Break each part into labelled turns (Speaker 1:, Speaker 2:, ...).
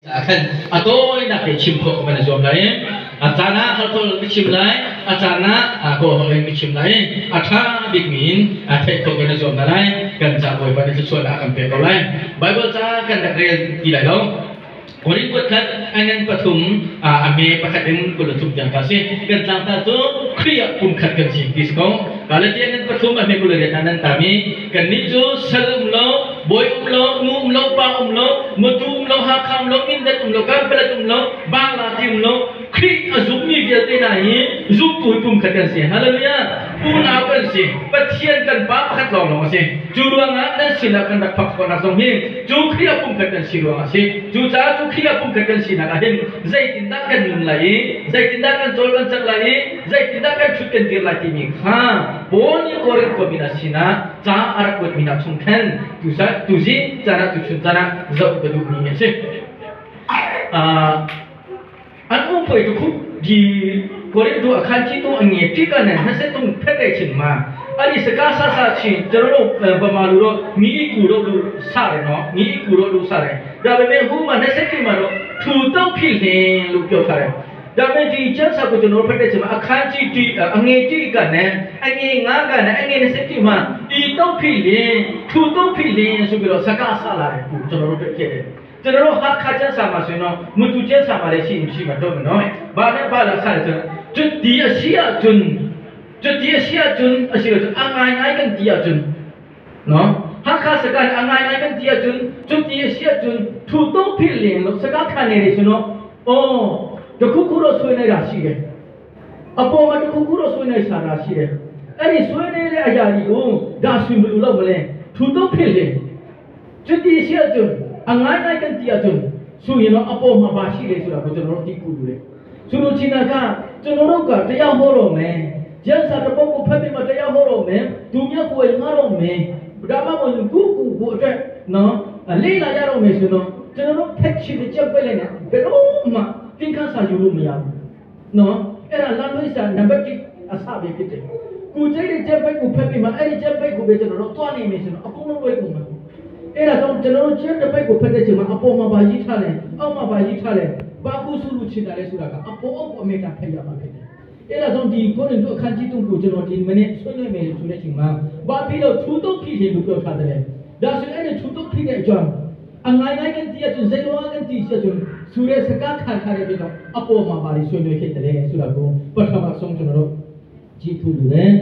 Speaker 1: Khan a tawinak te chim khawh kan i zuam lai i a caan ah holh mi chim lai, a caan ah kawlholh in mi chim lai i a ṭha bikmi in a theih khawh kan i zuam hna lai. Kan ca Bawipa nih thluachuahnak a kan pek ko lai. Baibal ca kan rak rel ti lai lo. Korin kuat khat a ngan pathum a me pakhat in 23 tiang ka si. Kan tlangta cu Khrih ah pum khat kan si ti si ko. Galatia ngan pathum a hme 28 ah nan tam i kannih cu sal um lo, bawi um lo, nu um lo, pa um lo, matu um lo, Hakha um lo, Mindat um lo, Kanpalet um lo, Bangla ti um lo, Khrih a zummi vialte hna hi zumtu hi pumkhat kan si. Hallelujah! Unau kan si. Pathian kan Pa pakhat lawnglawng a si. Cu ruangah nan sinah kan rak phak khawhnak zong hi cu Khrih ah pumkhat kan si ruangah a si. Cucaah cu Khrih ah pumkhat kan sinak ah hin zeitindah kan nun lai i zeitindah kan cawl kan cangh lai i zeitindah kan ṭhut kan dir lai timi kha Paul nih Korin khuami hna sinah ca a rak kuatmi hna chung khan tuzing caan ah tuchun caan ah zoh ka duhmi a si. An um poi tu khup di Korin tu akhan chi tu nge ti ka nan hase tung phet ai chin ma ani saka sa sa chi charo ba ma lu ro mi ku ro lu sa re no mi ku ro lu sa re da be me hu ma na se ti ma ro thu to phil he lu pyo tha re da me ti chan sa ku chno phet ai chin ma akhan chi ti ange ti ka ne ange nga ka ne ange na se ti ma i to phil le thu to phil le su bi ro saka sa la re ku chno ro pe ke ကျွန်တော်တို့ဟာခါချမ်းစာမှာဆိုရင်တော့မတူချမ်းစာမှာလည်းရှိရှိမှာတော့မနော်ဘာနဲ့ဘာလာဆိုင်ဆိုကျွတ်ဒီအရှိအကျွန်းကျွတ်ဒီအရှိအကျွန်းအရှိအကျွန်းအငိုင်းငိုင်းကန်ဒီအကျွန်းနော်ဟာခါစကန်အငိုင်းငိုင်းကန်ဒီအကျွန်းကျွတ်ဒီအရှိအကျွန်းထူတော့ဖြစ်လင်လို့စကားခံနေရဆိုတော့အော်တခုခုတော့ဆွေးနေတာရှိတယ်အပေါ်မှာတခုခုတော့ဆွေးနေစာတာရှိတယ်အဲ့ဒီဆွေးနေတဲ့အရာကြီးကိုဒါဆွေမလို့မလဲထူတော့ဖြစ်လင် ကျွတ်တီရှိအကျွအငိုင်းနိုင်ကန်တီအကျွဆိုရင်တော့အပေါ်မှာပါရှိလေဆိုတာကိုကျွန်တော်တို့သိခုလို့လေဆိုလိုချင်တာကကျွန်တော်တို့ကတရားဟောတော့မယ်ကျမ်းစာတစ်ပုဒ်ကိုဖတ်ပြီးမှတရားဟောတော့မယ်သူမြတ်ကိုယ်ငါတော့မယ်ဒါမှမဟုတ်ကူကူကိုအတွက်နော်လေ့လာရတော့မယ်ဆိုတော့ကျွန်တော်တို့ဖက်ချီတဲ့ကြက်ပဲလေနဲ့ဘယ်တော့မှသင်္ခါစာယူလို့မရဘူးနော်အဲ့ဒါလမ်းလွှဲစာနံပါတ်1အစပဲဖြစ်တယ်ကိုကြိုက်တဲ့ကြက်ပိတ်ကိုဖက်ပြီးမှအဲ့ဒီကြက်ပိတ်ကိုပဲကျွန်တော်တို့တွားနေမယ်ဆိုတော့အကုန်လုံးဝဲကုန်မှာအဲ့ဒါကြောင့်ကျွန်တော်တို့ချက်တစ်ပိတ်ကိုဖက်တဲ့ချိန်မှာအပေါ်မှာပါကြီးထားတယ်အောက်မှာပါကြီးထားတယ်ဘာကူဆူလူချင်တယ်လဲဆိုတာကအပေါ်အောက်ကိုအမေတာဖက်ရမှာဖြစ်တယ်အဲ့ဒါကြောင့်ဒီကိုရင်တို့အခန်းကြီးတုံးကိုကျွန်တော်ဒီမနေ့ဆွေးနွေးမယ်ဆိုတဲ့ချိန်မှာဘာဖြစ်လို့ထူတော့ဖြစ်တယ်လို့ပြောထားတယ်လဲဒါဆိုအဲ့ဒီထူတော့ဖြစ်တဲ့အကြောင်းအငိုင်းငိုင်းကန်တီးရကျွန်းဇေလောကန်တီးရကျွန်းဆူရဲစကားခံထားတဲ့အတွက်ကြောင့်အပေါ်မှာပါလိဆွေးနွေးခဲ့တယ်ဆိုတာကိုပထမဆုံးကျွန်တော်တို့ကြည့်ဖို့လိုတယ်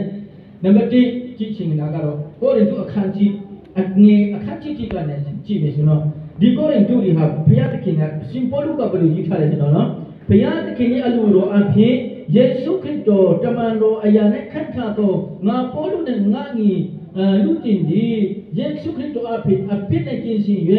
Speaker 1: နံပါတ်1ကြည့်ချင်တာကတော့ကိုရင်တို့အခန်းကြီးအငယ်အခန်းကြီးကြီးကနေကြည့်မယ်ဆိုတော့ဒီကိုရင်တို့ဒီဟာဘုရားသခင်ကရှင်ပေါလုကဘယ်လိုရေးထားလဲဆိုတော့နော်ဘုရားသခင်ရဲ့အလိုတော်အဖြစ်ယေရှုခရစ်တော်တမန်တော်အရာနဲ့ခန့်ထားသောငါပေါလုနဲ့ငါညီလူတင်ဒီယေရှုခရစ်တော်အဖြစ်အဖြစ်နဲ့ကျင့်ရှင်၍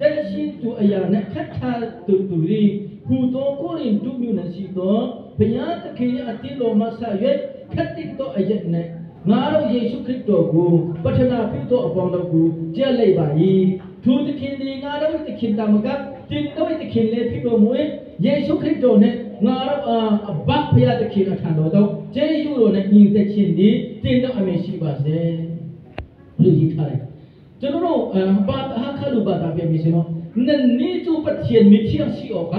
Speaker 1: တန်ရှင်းသူအရာနဲ့ခန့်ထားသူသူရီဟူသောကိုရင်တို့မျိုးနဲ့ရှိသောဘုရားသခင်ရဲ့အတင်းတော်မှဆ၍ခတ်တိတော်အရက်နဲ့ငါတို့ယေရှုခရစ်တော်ကိုပထနာပြုသောအပေါင်းတို့ကိုကြက်လိုက်ပါ၏သူသခင်သည်ငါတို့သခင်တမကတင်တို့သခင်လည်းဖြစ်တော်မူ၏ယေရှုခရစ်တော်နှင့်ငါတို့အားအဘဖျားသခင်အထံတော်သို့ကျေးဇူးတော်နှင့်ညီသက်ခြင်းသည်တင်တော်အမည်ရှိပါစေလို့ရေးထားတယ်ကျွန်တော်တို့ဘာဟာခလူဘာတာပြန်ပြီဆိုတော့နနီကျပထင်မိချီရှိအောက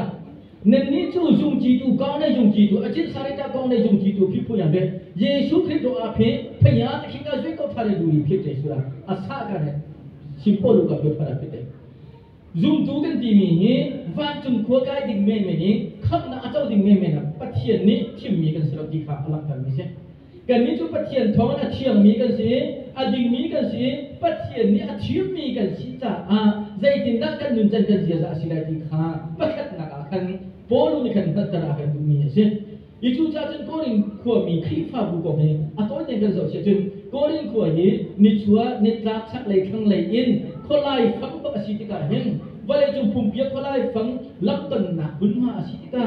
Speaker 1: နနီကျယုံကြည်သူကောင်းတဲ့ယုံကြည်သူအကျင့်စာရိတ္တကောင်းတဲ့ယုံကြည်သူဖြစ်ဖို့ရတဲ့ယေရှုခရစ်တော်အဖင်ဖခင်သခင်ကရွေးကောက်ထားတဲ့လူတွေဖြစ်တယ်ဆိုတာအစကနဲ့ရှင်ပေါလုကပြောထားတာဖြစ်တယ်ဇုံတူကန်တီမီဟင်ဝမ်ချုံခွာကိုင်ဒိမဲမဲနခပ်နာအကြောဒိမဲမဲနာပထင်နိချင်မီကန်စရတိခါအလကမီစေကန်နိကျပထင်ထောင်းအချင်မီကန်စီအဒိမီကန်စီပထင်နိအချင်မီကန်စီတာအာဇိတင်ဒါကန်နွန်ချန်ကန်စီဇာစီလာတိခါပခတ်နာခန်ပေါလုနိကန်တတရာကန်တူမီစေอีจูจ้าจนโกรินขวมีครีฟาบุกองเฮอตัวเต็งกันสอบเสียจนโกรินขวยีนิชัวนิตลาชักเลยทั้งเลยอินคนไล่ฟังปกสิติกาเห็นว่าเลยจุ่มปุ่มเปียกคนไล่ฟังลับตันหนักบุญมาอสิติกา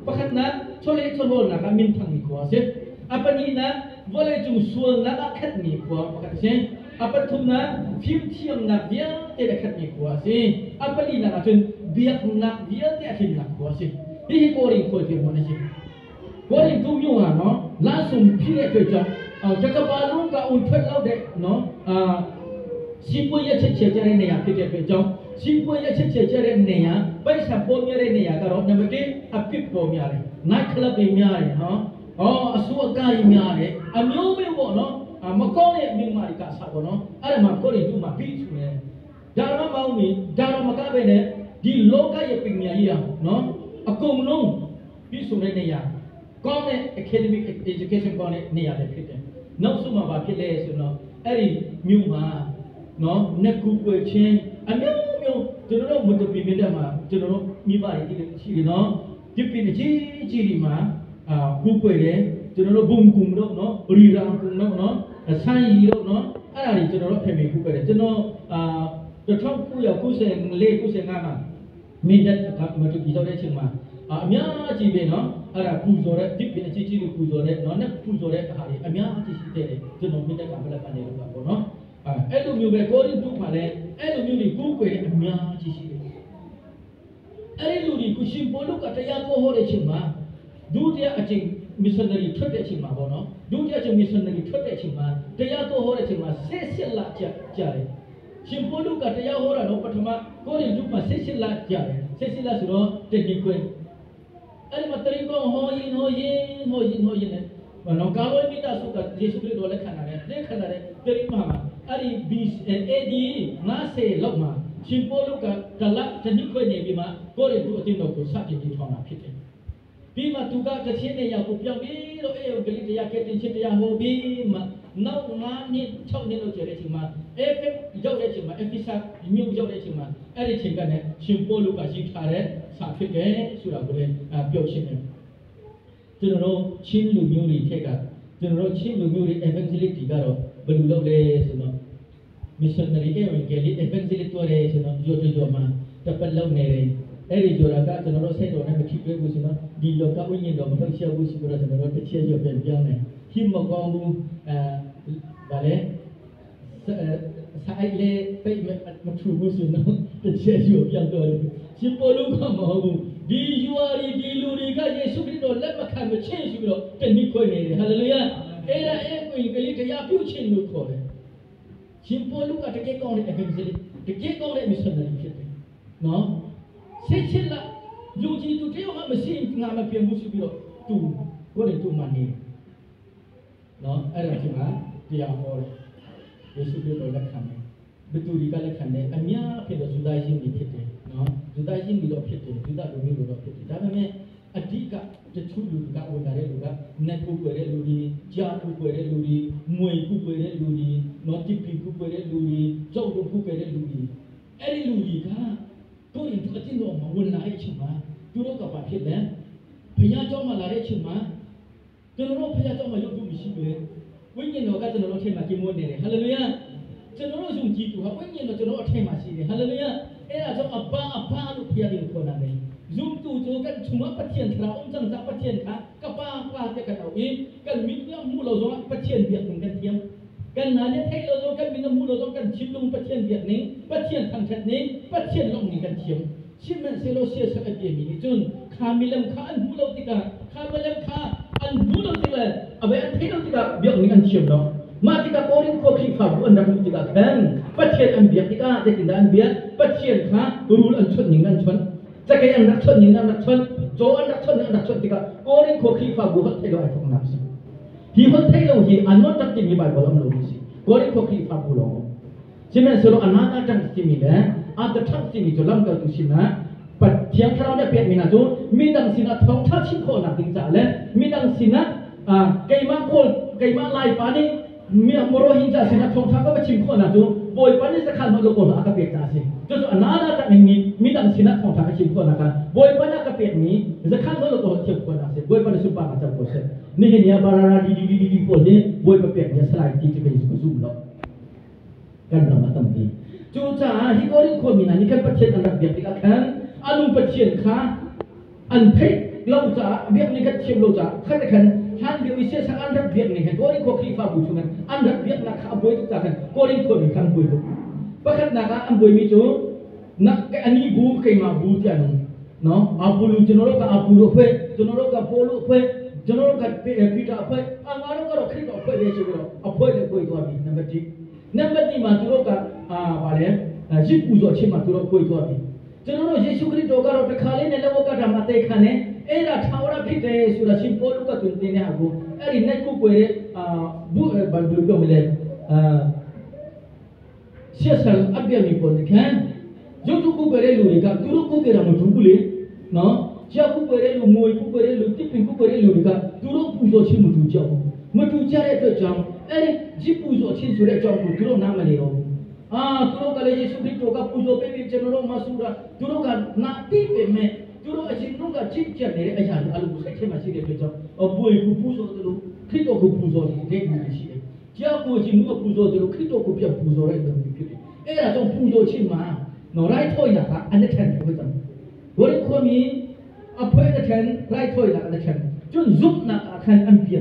Speaker 1: ประคันนะชเลชโลนะมินทังมีขวาเสียอปนีนะว่าเลยจุ่มส่วนนะขัดมีขวาประคันเสียอปทุมนะฟิมเทียมนักเบียเตะขัดมีขวาเสียอปนีนะจนเบียกนักเบียเตะทิ้งนักขวาเสียนี่คือโกรินขวาเทียมมันเสียကိုရင်တူမျိုးဟာနော်လာဆုံဖြစ်တဲ့အတွက်ကြောင့်တကဘာလုံးကအွန်ထွက်လောက်တဲ့နော်အာစီပွေးရချက်ချက်ကြတဲ့နေရာဖြစ်တဲ့အတွက်ကြောင့် စီးပွားရေးချက်ချက်ကျတဲ့နေရာပိုက်ဆံပေါ်များတဲ့နေရာကတော့နံပါတ်1အပစ်ပေါ်များတယ် night club တွေများတယ်နော်အော်အဆူအကားတွေများတယ်အမျိုးမျိုးပေါ့နော်မကောင်းတဲ့အမျိုးမာတွေကဆောက်ပေါ့နော်အဲ့ဒါမှကိုရီတူမှာပြီးချူတယ်ဒါတော့မအောင်မီဒါတော့မကပဲနဲ့ဒီလောကရဲ့ပညာကြီးอ่ะနော်အကုန်လုံးပြီးဆိုတဲ့နေရာကောင်းတဲ့ academic education ကောင်းတဲ့နေရာတွေဖြစ်တယ်နောက်ဆုံးမှာဘာဖြစ်လဲဆိုတော့အဲ့ဒီမြို့မှာနော်နက်ကူပွေချင်းအမျိုးမျိုးကျွန်တော်တို့မတပီမြတဲ့မှာကျွန်တော်တို့မိဘတွေရှိတယ်နော်ဒီပင်ကြီးကြီးဒီမှာအာကူပွေတယ်ကျွန်တော်တို့ဘုံကုံတော့နော်ရီရာကုံတော့နော်ဆန်ရီတော့နော်အဲ့ဒါတွေကျွန်တော်တို့ဖေမေကူပွေတယ်ကျွန်တော်အာ1994 95မှာမင်းတကမတူပြီးတော့တဲ့အချိန်မှာအများကြီးပဲနော်အဲ့ဒါပူဇော်တဲ့ဒီပင်အကြီးကြီးကိုပူဇော်တဲ့နော်နဲ့ပူဇော်တဲ့အခါတွေအများကြီးရှိတဲ့ကျွန်တော်မင်းတက်ကမလက်ကနေလို့ပါပေါ့နော်အဲ့လိုမျိုးပဲကိုရိန္သုမှာလည်းအဲ့လိုမျိုးတွေကူးကွယ်တဲ့အများကြီးရှိတယ်အဲ့ဒီလူတွေကိုရှင်ပေါလုကတရားကိုဟောတဲ့အချိန်မှာဒုတိယအချိန် missionary ထွက်တဲ့အချိန်မှာပေါ့နော်ဒုတိယအချိန် missionary ထွက်တဲ့အချိန်မှာတရားကိုဟောတဲ့အချိန်မှာဆက်ဆက်လာကြကြတယ်ရှင်ပေါလုကတရားဟောတာတော့ပထမကိုရိန္သုမှာဆက်ဆက်လာကြတယ်ဆက်ဆက်လာဆိုတော့တနည်းခွဲအဲ့ဒီမှာတရင်ကောဟောရင်ဟောရင်ဟောရင်ဟောရင်နဲ့နော်ကာလောမိသားစုကယေရှုခရစ်တော်လက်ခံတယ်လက်ခံတယ်တရင်မှာအဲ့ဒီ BC AD 90လောက်မှာရှင်ပေါလုကတလတနည်းခွဲနေပြီးမှကိုရိန္သုအသင်းတော်ကိုစတင်တည်ထောင်တာဖြစ်တယ်ပြီးမှသူကတချင်းနေရောက်ကိုပြောင်းပြီးတော့အေဂလိတရားကဲတင်ချင်းတရားဟောပြီးမှနောက်9နှစ်6နှစ်လောက်ကြာတဲ့အချိန်မှာအေဖက်ရောက်တဲ့အချိန်မှာအေဖီဆာမြို့ရောက်တဲ့အချိန်မှာအဲ့ဒီချိန်ကလည်းရှင်ပေါလုကရှိထားတဲ့စာဖြစ်တယ်ဆိုတာကိုလည်းပြောရှင်းတယ်ကျွန်တော်တို့ချင်းလူမျိုးတွေထက်ကကျွန်တော်တို့ချင်းလူမျိုးတွေ evangelist တွေကတော့ဘယ်လိုလုပ်လဲဆိုတော့ missionary evangelist evangelist တော်တယ်ဆိုတော့ကြောကြောမှာတပတ်လုံးနေတယ်အဲ့ဒီကြောတာကကျွန်တော်တို့စိတ်တော်နဲ့မထိတွေ့ဘူးဆိုတော့ဒီလောကဝိညာဉ်တော်မဟုတ်ရှောက်ဘူးဆိုတော့ကျွန်တော်တို့တစ်ချက်ကြောပြန်ပြောင်းတယ်ဟိမကောင်းဘူးအဲဗာလဲဆိုင်လေပိတ်မထူဘူးဆိုတော့တစ်ချက်ကြောပြန်တော့တယ်ရှင်ပေါလုကမဟုတ်ဘူးဒီယူအာရီဒီလူတွေကယေရှုခရစ်တော်လက်မခံမချင်းဆိုပြီးတော့တနည်းခွဲနေတယ်ဟာလေလုယာအဲ့ဒါအဲ့ကိုကလေးတရားပြုခြင်းလို့ခေါ်တယ်ရှင်ပေါလုကတကယ်ကောင်းတဲ့ evangelist တကယ်ကောင်းတဲ့ missionary ဖြစ်တယ်နော်ဆက်ချစ်လာယုံကြည်သူတယောက်မှမရှိငါမပြင်ဘူးဆိုပြီးတော့သူကိုယ်တည်းသူမှနေနော်အဲ့ဒါဒီမှာတရားဟောတယ်ယေရှုခရစ်တော်လက်ခံတယ်ဘသူတွေကလက်ခံတယ်အများဖြစ်တော့ဇူဒရှင်တွေဖြစ်တယ်နော်ဇူဒရှင်တွေတော့ဖြစ်တယ်ဇူဒလူမျိုးတွေတော့ဖြစ်တယ်ဒါပေမဲ့အဓိကတချို့လူတွေကဝင်လာတဲ့လူကနတ်ကူကွယ်တဲ့လူတွေကြားကူကွယ်တဲ့လူတွေမွေကူကွယ်တဲ့လူတွေနော်တိပီကူကွယ်တဲ့လူတွေကြောက်တို့ကူကွယ်တဲ့လူတွေအဲ့ဒီလူတွေကကိုရင်သူအတင်းတော်မှာဝင်လာတဲ့အချိန်မှာသူတို့ကဘာဖြစ်လဲဘုရားကျောင်းမှာလာတဲ့အချိန်မှာကျွန်တော်တို့ဘုရားကျောင်းမှာရုပ်တုမရှိဘူးဝိညာဉ်တော်ကကျွန်တော်တို့ထဲမှာကျင်းမွနေတယ်ဟာလေလုယာကျွန်တော်တို့ယုံကြည်သူဟာဝိညာဉ်တော်ကျွန်တော်အထက်မှာရှိတယ်ဟာလေလုယာအဲ့ဒါကြောင့်အဘာအဘာလို့ဘုရားရှင်ခေါ်တာတယ်ဇုံတူဇိုကန်ချူမပထျန်ထရာအုံစံဇာပထျန်ခါကပါပါတဲ့ကတော့အေးကန်မိညမှုလို့ဇောပထျန်ပြတ်ကန်တီယမ်ကန်နာเนี่ยไทยเรากันมีน้ำมูเรากันชิมลงประเทียนเบียดนี้ประเทียนทางชัดนี้ประเทียนลงนี้กันเทียมชิมมันเซโลเซียสกเดียมีนี่จนคามิลัมคาอันหูเราติกาคามิลัมคาอันหูเราติกาเอาไปอันเทเราติกาเบียดนี้กันเทียมเนาะมาติกาโกรินโคคีฟาบุอันดับติกาแข็งประเทียนอันเบียดติกาจะติดอันเบียดประเทียนคารูลอันชนยิงอันชนจะแกอันรักชนยิงอันรักชนโจอันรักชนอันรักชนติกาโกรินโคคีฟาบุฮัตเทโลไอทองน้ำสิฮีฮัตเทโลฮีอันนั้นตัดที่มีใบบอลอัมโลสิโกรินโคคีฟาบุลองใช่ไหมสโลอันนั้นจังที่มีเลยอันตทังที่มีจุลำกับตุชินะปัดเทียงทเราได้เปลี่ยนมีนะจูมีดังสินะท้องทัชิมโคนักดิงจ่าเลยมีดังสินะอ่าไกมาโกลไกมาลายปานี่มีมโรหินจ่าสินะท้องทัก็มาชิมโคนักจูบอยปานี่สักขันมันโลโกนอากาเปียกจ่าสิจูอันนั้นจังมีมีดังสินะท้องทัก็ชิมโคนักบอยปานี่อากาเปียกนี้สักขันมันโลโกเทียบโคนักสิบอยปานี่สุปามาจับโคเซนี่เห็นยาบาราดีดีดีดีคนนี้บอยปเปียกเนี่ยสลายที่จะเป็นสุขุมแล้วกันเรามาตั้งทีจูจ้าฮิโกรินคนมีนานี่กันประเทศอันดับเบียดอีกครั้งอนุประเทศค่ะอันเทเราจะเบียดนี่กันเทียมเราจะขั้นแต่ขันท่านเดียวอิเชียสักอันดับเบียดนี่กันโกรินโคคีฟาบุชุกันอันดับเบียดนักขับบุยทุกจากกันโกรินคนมีขันบุยทุกประคันนักอันบุยมีจูนักอันนี้บูเคยมาบูที่อันนู้นเนาะอาบูลูจนโรกอาบูลูเฟจนโรกอาโปลูเฟจนโรกเปีตาเฟอังอารกเราคริสต์เฟเยซูเราเฟเลยคุยตัวมีนับที่นับที่มาตุโรกอ่าว่าเลย ရစ်ပူဇော်ခြင်းမှာသူတို့ကိုယ်သွားပြီ။ကျွန်တော်တို့ယေရှုခရစ်တော်ကတော့တခါလေးနဲ့လက်ဝတ်ကတာမှာတေခံနေအဲ့ဒါထာဝရဖြစ်တယ်ဆိုတာရှင်ပေါလုကတွင်တင်တဲ့ဟာကိုအဲ့ဒီနဲ့ကိုကိုရဲ့အာဘူးဘာလို့ပြောမလဲအာရှက်ဆန်အပြည့်မီပေါ်နေခံရုပ်တုကိုပဲလူတွေကသူတို့ကိုကြတာမတူဘူးလေနော်။ကြောက်ကိုပဲလူမွေကိုပဲလူတစ်ပင်ကိုပဲလူတွေကသူတို့ပူဇော်ခြင်းမတူကြဘူး။မတူကြတဲ့အတွက်ကြောင့်အဲ့ဒီဂျစ်ပူဇော်ခြင်းဆိုတဲ့အကြောင်းကိုသူတို့နားမလည်တော့ဘူး။အာသူတို့ကလည်းယေရှုခရစ်တော်ကပူဇော်ပေးပြီးကျွန်တော်တို့မဆူတာသူတို့ကနာတိပေမဲ့သူတို့အရှင်တို့ကချစ်ကြနေတဲ့အရာတွေအလုံးစိတ်ထဲမှာရှိတဲ့အတွက်ကြောင့်အပွေကိုပူဇော်တယ်လို့ခရစ်တော်ကိုပူဇော်နေတဲ့လူတွေရှိတယ်။ကြောက်ကိုရှင်တို့ကပူဇော်တယ်လို့ခရစ်တော်ကိုပြပူဇော်တဲ့လူတွေဖြစ်တယ်။အဲ့ဒါကြောင့်ပူဇော်ခြင်းမှာနော်ရိုက်ထွိနာကအနက်ထန်ကိုကြောင့်ဝရခွမီအဖွဲတဲ့ထန်ရိုက်ထွိနာအနက်ထန်ကျွန်းဇုနာအခန်အန်ပြာ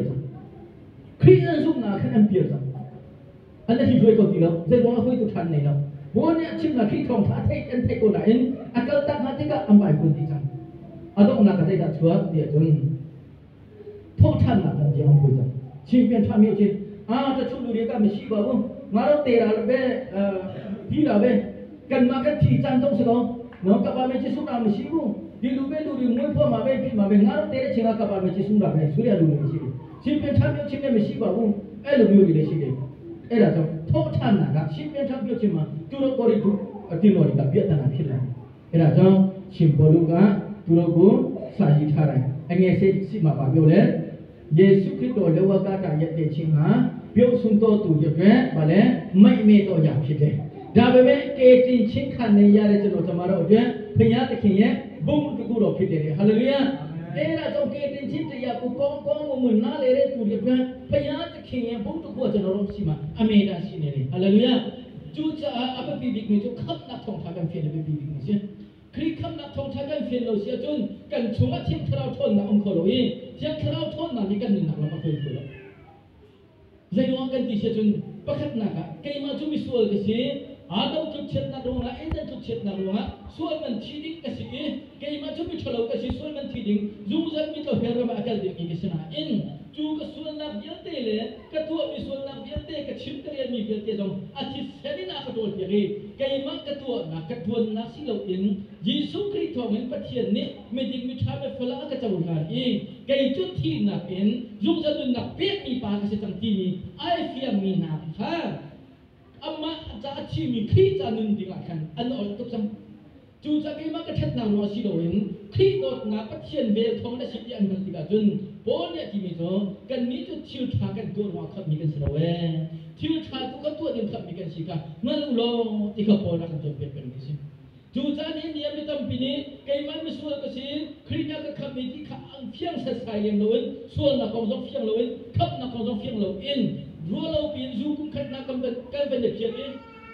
Speaker 1: ခရစ်အန်ဇုနာအခန်အန်ပြာอันนี้ช่วยก็ดีแล้วใจว่าคุยตุทันในแล้ววันนี้ชิมนาขี้ทองท่าเทอันเทกุนาอินอากาศตักนาที่ก็อันไปคนที่จังอาต้องนักใจดัดชัวเดี๋ยวจนโทษท่านนักจะอันคุยจังชิมเป็นท่ามีชิอ่าจะชุบดูเดียก็ไม่ชีบ่าวงานเราเตะเราเบเอ่อพี่เราเบกันมากันที่จังต้องสนองน้องกับว่าไม่ใช่สุดาไม่ชีบุดีลูเบดูดีมวยพ่อมาเบพี่มาเบงานเราเตะเชิงกับว่าไม่ใช่สุดาเบสุริยาดูไม่ชีชิมเป็นท่ามีชิมเนี่ยไม่ชีบ่าวไอ้ลูกมีอยู่ในชีเดအဲ့ဒါကြောင့်ထောထနာကရှင်ပြန်ထပြုတ်ခြင်းမှာသူတို့ကိုယ်တို့အတင်တော်တွေကပြဿနာဖြစ်လာတယ်။အဲ့ဒါကြောင့်ရှင်ဘောလူကသူတို့ကိုစာရေးထားတယ်။အငယ်စိတ်ရှိမှာပါပြောလေယေရှုခရစ်တော်လက်ဝါးကတာရဲ့တဲ့ခြင်းဟာပြုတ်ဆုံးတော်သူရဲ့အတွက်ဗာလဲမိတ်မေတော်ရာဖြစ်တယ်။ဒါပေမဲ့ကေတင်ချင်းခံနေရတဲ့ကျွန်တော်ကျမတို့အတွက်ဘုရားသခင်ရဲ့ဘုန်းတကူတော်ဖြစ်တယ်။ဟာလေလုယာ။အဲ့ဒါကြောင့်ကေတင်ချင်းတရားကိုကောင်းကောင်းမွန်မွန်နားလေတဲ့သူတွေအတွက်ဘုရားသခင်ရဲ့ဘုန်းတကူကကျွန်တော်တို့ရှိမှာအမေတာရှိနေတယ်။ဟာလေလုယာ။ကျူချာအပပိဘိကမကျခပ်နာထုံထားကန်ဖြစ်နေပိဘိကမရှင်ခရိခပ်နာထုံထားကန်ဖြစ်လို့ရှိကျွန်းကန်ချုံအချင်းထရောက်ထွန်းနာအောင်ခေါ်လို့ရင်ကျန်ထရောက်ထွန်းနာနိကန်နာလမခွေခေါ်လို့ဇေယောကန်တိရှိကျွန်းပခတ်နာကကေမချူမီဆူလ်ကစီအာဒုတုချက်နာရုံငါအင်ဒတုချက်နာရုံငါဆွေမန်ချီဒင်းကစီကေမချူမီထလောကစီဆွေမန်ချီဒင်းဇူဇန်မီတိုဟေရမအကလ်ဒီကစနာအင်จูก็ส่วนนักเยอะเตเลยก็ตัวมีส่วนนักเยอะเตก็ชิมเตเรียนมีเยอะเตจงอาทิตย์เสดินาก็โดนอย่างนี้ไกมักก็ตัวนักก็ทวนนักสิเราอินยิสุคริสต์ทองเห็นประเทียนนี้ไม่ดิ้งไม่ช้าไม่ฟละก็จะวุ่นวายอีไกจุดที่นักอินยุคจะดุนนักเปียกมีปากก็จะจังที่มีไอเฟียมีนักค่ะอามาจะชีมีคริจะนุนดีกว่ากันอันอดตุกจังจูจะไกมักก็เท็ดนางรอสิเราอินคริโดดนักประเทียนเวลทองและสิทธิอันกันดีกว่าจนปนเนี่ยที่มีตัวกันนี้จุดชิวชากันตัวว่าขับมีกันเสลเวชิวชาตัวก็ตัวเดียวขับมีกันสิกะนั่นอุโลที่เขาปนกันจนเป็นเป็นสิจูจานี้เนี่ยไม่ต้องปีนี้ไกมันไม่ส่วนก็สิคริสต์ก็ขับมีที่ขับเฟียงใส่ใส่เลี้ยงเราเองส่วนนักกองจงเฟียงเราเองขับนักกองจงเฟียงเราเองรัวเราปีนจูกุ้งขัดนักกันเป็นกันเป็นเด็กเพียงเอง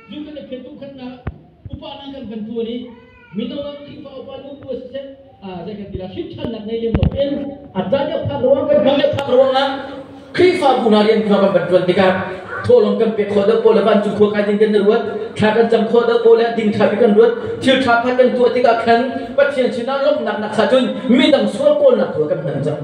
Speaker 1: จูกันเด็กเพียงกุ้งขัดนักอุปาณกันเป็นตัวนี้มีน้องที่ฟ้าอุปาณุตัวเสร็จจะกันทีละชิดชันนักในเลี้ยงเราเองอาจารย์พักระวังกันเรียกพักระวังนะครีฟาบุนาเรียนเราเป็นตัวติกาทั่วลงกันไปขอเดโปและบ้านจุขวกันดินกันรวดชากันจำขอเดโปและดินชาพิกันรวดทิวชาพัดกันตัวติกาขันปัจเจียนชินาลมหนักหนักสะจุนมีดังสัวโกนหนักตัวกันนั่นจ้ะ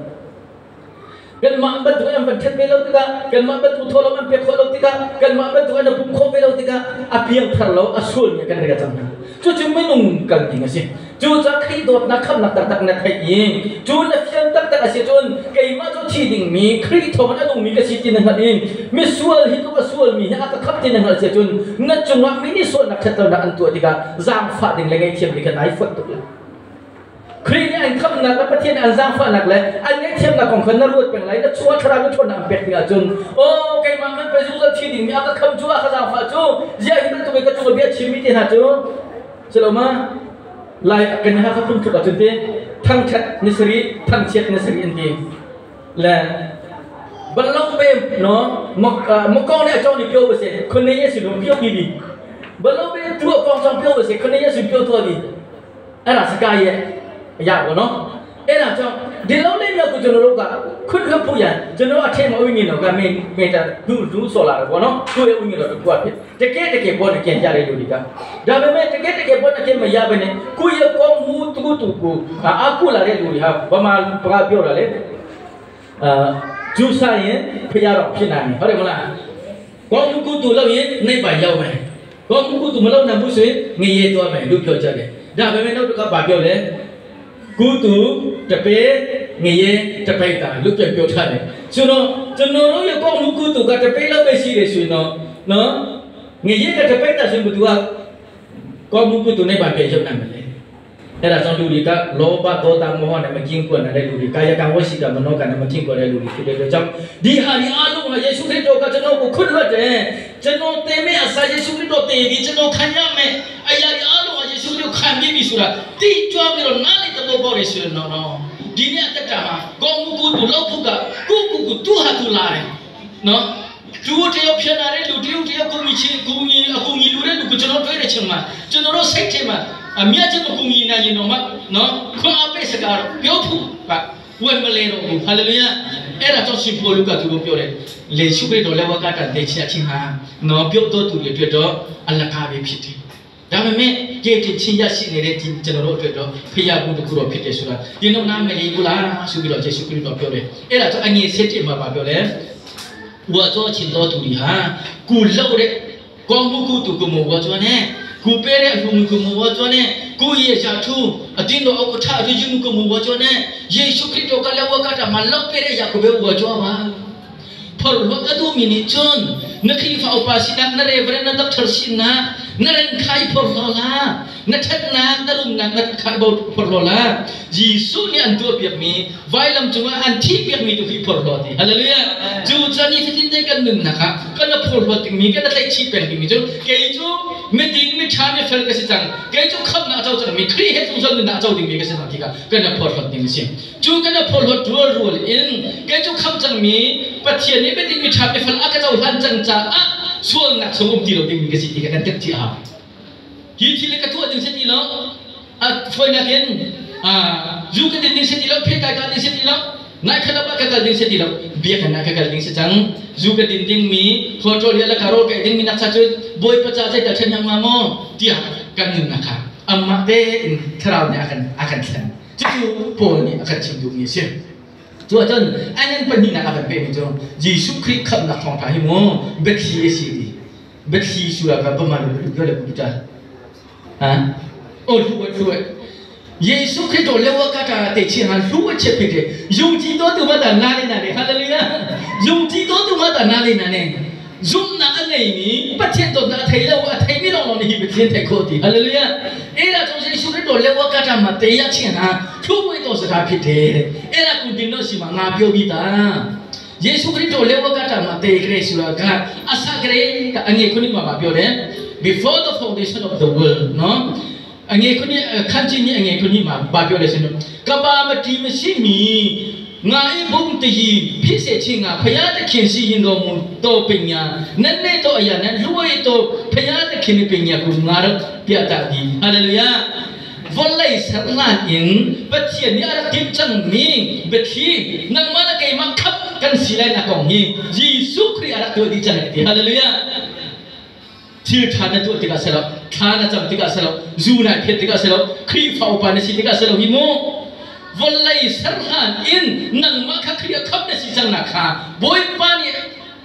Speaker 1: กันมาบัดตัวอันเป็นเทปเวลติกากันมาบัดตัวทั่วลงอันไปขอเดติกากันมาบัดตัวอันบุกขอเวลติกาอเพียงทะเลาะอสูรเนี่ยกันเรียกจังนะจู่จู่ไม่นุ่งกันจริงสิจู่จะขี้โดดนักขับนักตักนักไทยยิงจู่นักเฟียงตักตักอาเซียจนไก่มาจู่ที่ดิ่งมีครีโทมันอนุมีกระสิจินหันเองมีส่วนหิตุกส่วนมีนักขับจินหันเสียจนนักจุงว่ามินิส่วนนักเทตนักอันตัวที่กาจางฟาดิ่งเลยไงเทียมดีกันไอ้ฝนตกเลยครีนี่อันขับนักและประเทศอันจางฟานักเลยอันนี้เทียมนักของคนนั้นรวดเป็นไรนักชัวทราไม่ชนอันเป็ดเนี่ยจนโอ้ไก่มามันไปจู่จะที่ดิ่งมีอักขับจู่อักจางฟาจู่เยี่ยมตัวไปก็จู่เบียดชีวิตที่หาจู่เสลมาลายกันฮะเขาพุ่งถูกจนที่ทั้งชัดนิสรีทั้งเชียดนิสรีอันดีและบรรลุเบมเนาะมกมกองเนี่ยเจ้านี่เปียวไปเสียคนนี้ยี่สิบเปียวบีบีบรรลุเบมตัวกองจงเปียวไปเสียคนนี้ยี่สิบเปียวตัวดีไอ้หล่ะสกายเนี่ยอยากวะเนาะไอ้หล่ะเจ้าเดี๋ยวเราเล่นเนี่ยกูจะรู้กันคุณคือผู้ใหญ่จะรู้ว่าเทมเอาวิ่งเนาะกันไม่ไม่จะดูดูโซล่าหรอเนาะดูเอวิ่งเนาะตัวเพชรตะเกียตะเกียบนเกียนจาเลยดูดิกันดาบแม่ตะเกียตะเกียบนเกียนมายาเบเนี่ยกูยังกองมูตุกูตุกูอากูละเลยดูดิฮะประมาณประเปียวละเลยจูซาเนี่ยพยาหรอกพี่นายเขาเรียกว่ากองมูกูตุเราเนี่ยในใบเยาไหม ကောင်းမှုကုသိုလ်မလုပ်နိုင်ဘူးဆိုရင်ငရေသွားမယ်လို့ပြောကြတယ်ဒါပေမဲ့နောက်တစ်ခါဗာပြောလဲကုသိုလ်တပေငရေတပိတ်တာလို့ပြန်ပြောထားတယ်ဆိုတော့ကျွန်တော်တို့ရဲ့ကောင်းမှုကုသိုလ်ကတပိတ်လောက်ပဲရှိတယ်ဆိုရင်တော့နော်ငရေကတပိတ်တာဆိုရင်ဘသူကကောင်းမှုကုသိုလ်နဲ့ဗာပြန်ရုပ်နိုင်မလဲအဲ့ဒါကြောင့်လူတွေကလောဘဒေါသမောဟနဲ့မကင်းကွယ်တဲ့လူတွေကာယကံဝစီကံမနောကံနဲ့မကင်းကွယ်တဲ့လူတွေဖြစ်တဲ့အတွက်ကြောင့်ဒီဟာဒီအားလုံးဟာယေရှုခရစ်တော်ကကျွန်တော်ကိုခွင့်လွှတ်တယ်ကျွန်တော်တည်မဲ့အစာယေရှုခရစ်တော်တည်ပြီးကျွန်တော်ခံရမယ်အရာဒီအားလုံးဟာယေရှုခရစ်တော်ခံပြီးပြီဆိုတာတိကြွပြီးတော့နားလေတဲ့ဘောရဆိုရင်တော့နော်ဒီနေ့အသက်တာမှာကောင်းမှုကုသိုလ်လောက်ဖို့ကကိုကိုကိုသူဟာသူလာတယ်နော်လူတယောက်ဖြစ်လာတဲ့လူတယောက်တယောက်ကိုမြချင်းကိုကြီးအကူကြီးလူတဲ့လူကိုကျွန်တော်တွေ့တဲ့ချိန်မှာကျွန်တော်တို့စိတ်ထဲမှာအမြတ်ကျမကူညီနိုင်ရင်တော့မနော်ခွန်အားပေးစကားတော့ပြောဖို့ကဝင်မလဲတော့ဘူးဟာလေလုယာအဲ့ဒါကြောင့်ရှင်ပေါလုကသူတို့ပြောတယ်လေရှုခရစ်တော်လက်ဝကတာတေချာချင်းဟာနော်ပြုတ်တော့သူတွေအတွက်တော့အလကားပဲဖြစ်တယ်ဒါပေမဲ့ကြည်တင်ချင်းရရှိနေတဲ့ဒီကျွန်တော်တို့အတွက်တော့ဖျားမှုတစ်ခုတော့ဖြစ်တယ်ဆိုတာဒီတော့နားမလည်ဘူးလားဆိုပြီးတော့ယေရှုခရစ်တော်ပြောတယ်အဲ့ဒါကြောင့်အငယ်7မှာပြောလဲဝါကြောချင်းတော်သူတွေဟာကူလောက်တဲ့ကောင်းမှုကုသူကမဝါကြောနဲ့ကူပဲတဲ့အမှုကမဝါကြောနဲ့ကိုရဲ့ရှာထူအတင်းတော်အကုထအကျွမှုကမဝါကြောနဲ့ယေရှုခရစ်တော်ကလည်းဝကတာမလောက်ပဲတဲ့ရာကိုပဲဝါကြောပါဖော်လို့အတူမီနီချွန်းနခိဖာဥပါစီနနရေဗရနဒက်ထစီနာနရင်ခိုင်ဖော်လို့လာနထက်နာနရုံနာနခိုင်ဘောဖော်လို့လာယေရှုနေအန်တူပြမီဝိုင်လမ်ချူအန်တီပြမီတူခိဖော်လို့ဒီဟာလေလုယာဂျူချာနီဖတင်တဲ့ကန်နနခကနဖော်လို့တိမီကနလိုက်ချီပဲမီကျကေကျူမတင်မချာမီဖလကစီချန်ကေကျူခပ်နာချောချန်မီခရီဟဲဆုံဆန်နာချောတင်မီကစီချန်တိကကနဖော်လို့တင်စီကျူကနဖော်လို့ဒူရူလင်ကေကျူခပ်ချန်မီပထยนี่เป็นติมีชาไปฟันอากาศหันจังจ้าอะส่วนนักสงบตีเราดึงมีกสิตีกันตึกจีอาฮีทีเล็กตัวดึงเสตีแล้วอ่ะฟอยนักเห็นอ่ายูกันดึงเสตีแล้วเพกายกันดึงเสตีแล้วนายขลับกันดึงเสตีแล้วเบียกันนายกันดึงเสจังยูกันดึงดึงมีโคตรเรียละคารโอเกดึงมีนักสัจบอยประชาใจแต่เช่นยังมาโมเตียกันหนึ่งนะคะอัมมาเตอินทราวเนี่ยอากันเซนจู่ปอนี่อากันชิมดูมีเสียตัวจนอันนั้นเป็นนี่นะอากันเป็นจงเยซูคริสต์ขับนักท่องทางให้โมเบทีสีดีเบทีสุรากับประมาณนี้ก็เลยกูจ้าฮะโอ้ช่วยช่วยเยซูคริสต์เลวกาตาเตชิฮันรู้เจ็บผิดเลยยงจีตัวตัวมาแต่นาเลยนะเนี่ยฮาเลลูยายงจีตัวตัวมาแต่นาเลยนะเนี่ยซุ่มนักอะไรนี่ประเทศตัวนักไทยเราไทยไม่ลองลองนี่ประเทศไทยโคตรดีฮาเลลูยาเอราจงเยซูคริสต์เลวกาตามาเตยชิฮันทุกวันตัวสถาผิดเลยเอรากูดินโนสิมางาเปียวบิตาเยซูคริสต์เลวกาตามาเตยเกรสุรากาอาศักเกรกอันนี้คนนี้มาเปียวเลย before the foundation of the world เนาะอันนี้คนนี้ขั้นที่นี้อันนี้คนนี้มาบาเปียวเลยสิเนาะกบามาทีไม่ใช่มีงาไอ้บุ้งตีพิเศษชิงอ่ะพยาตะเขียนสียินโดมุโตปัญญานั่นในตัวอย่างนั้นรวยตัวพยาตะเขียนปัญญากุงารเปียตาดีฮาเลลูยาวันไล่สังลานอินปะเทียนนี่อะไรกินจังมีเบทีนังมาละเกมาขับกันสิไลนักองนี้ยีสุคริอะไรตัวดีจังดีฮาเลลูยาที่ทานตัวติกาเสลทานจำติกาเสลจูนายเพติกาเสลครีฟาวปานิสิติกาเสลฮิโมวันไล่สังลานอินนังมาขับครีขับในสิจังนาคาบอยปานี่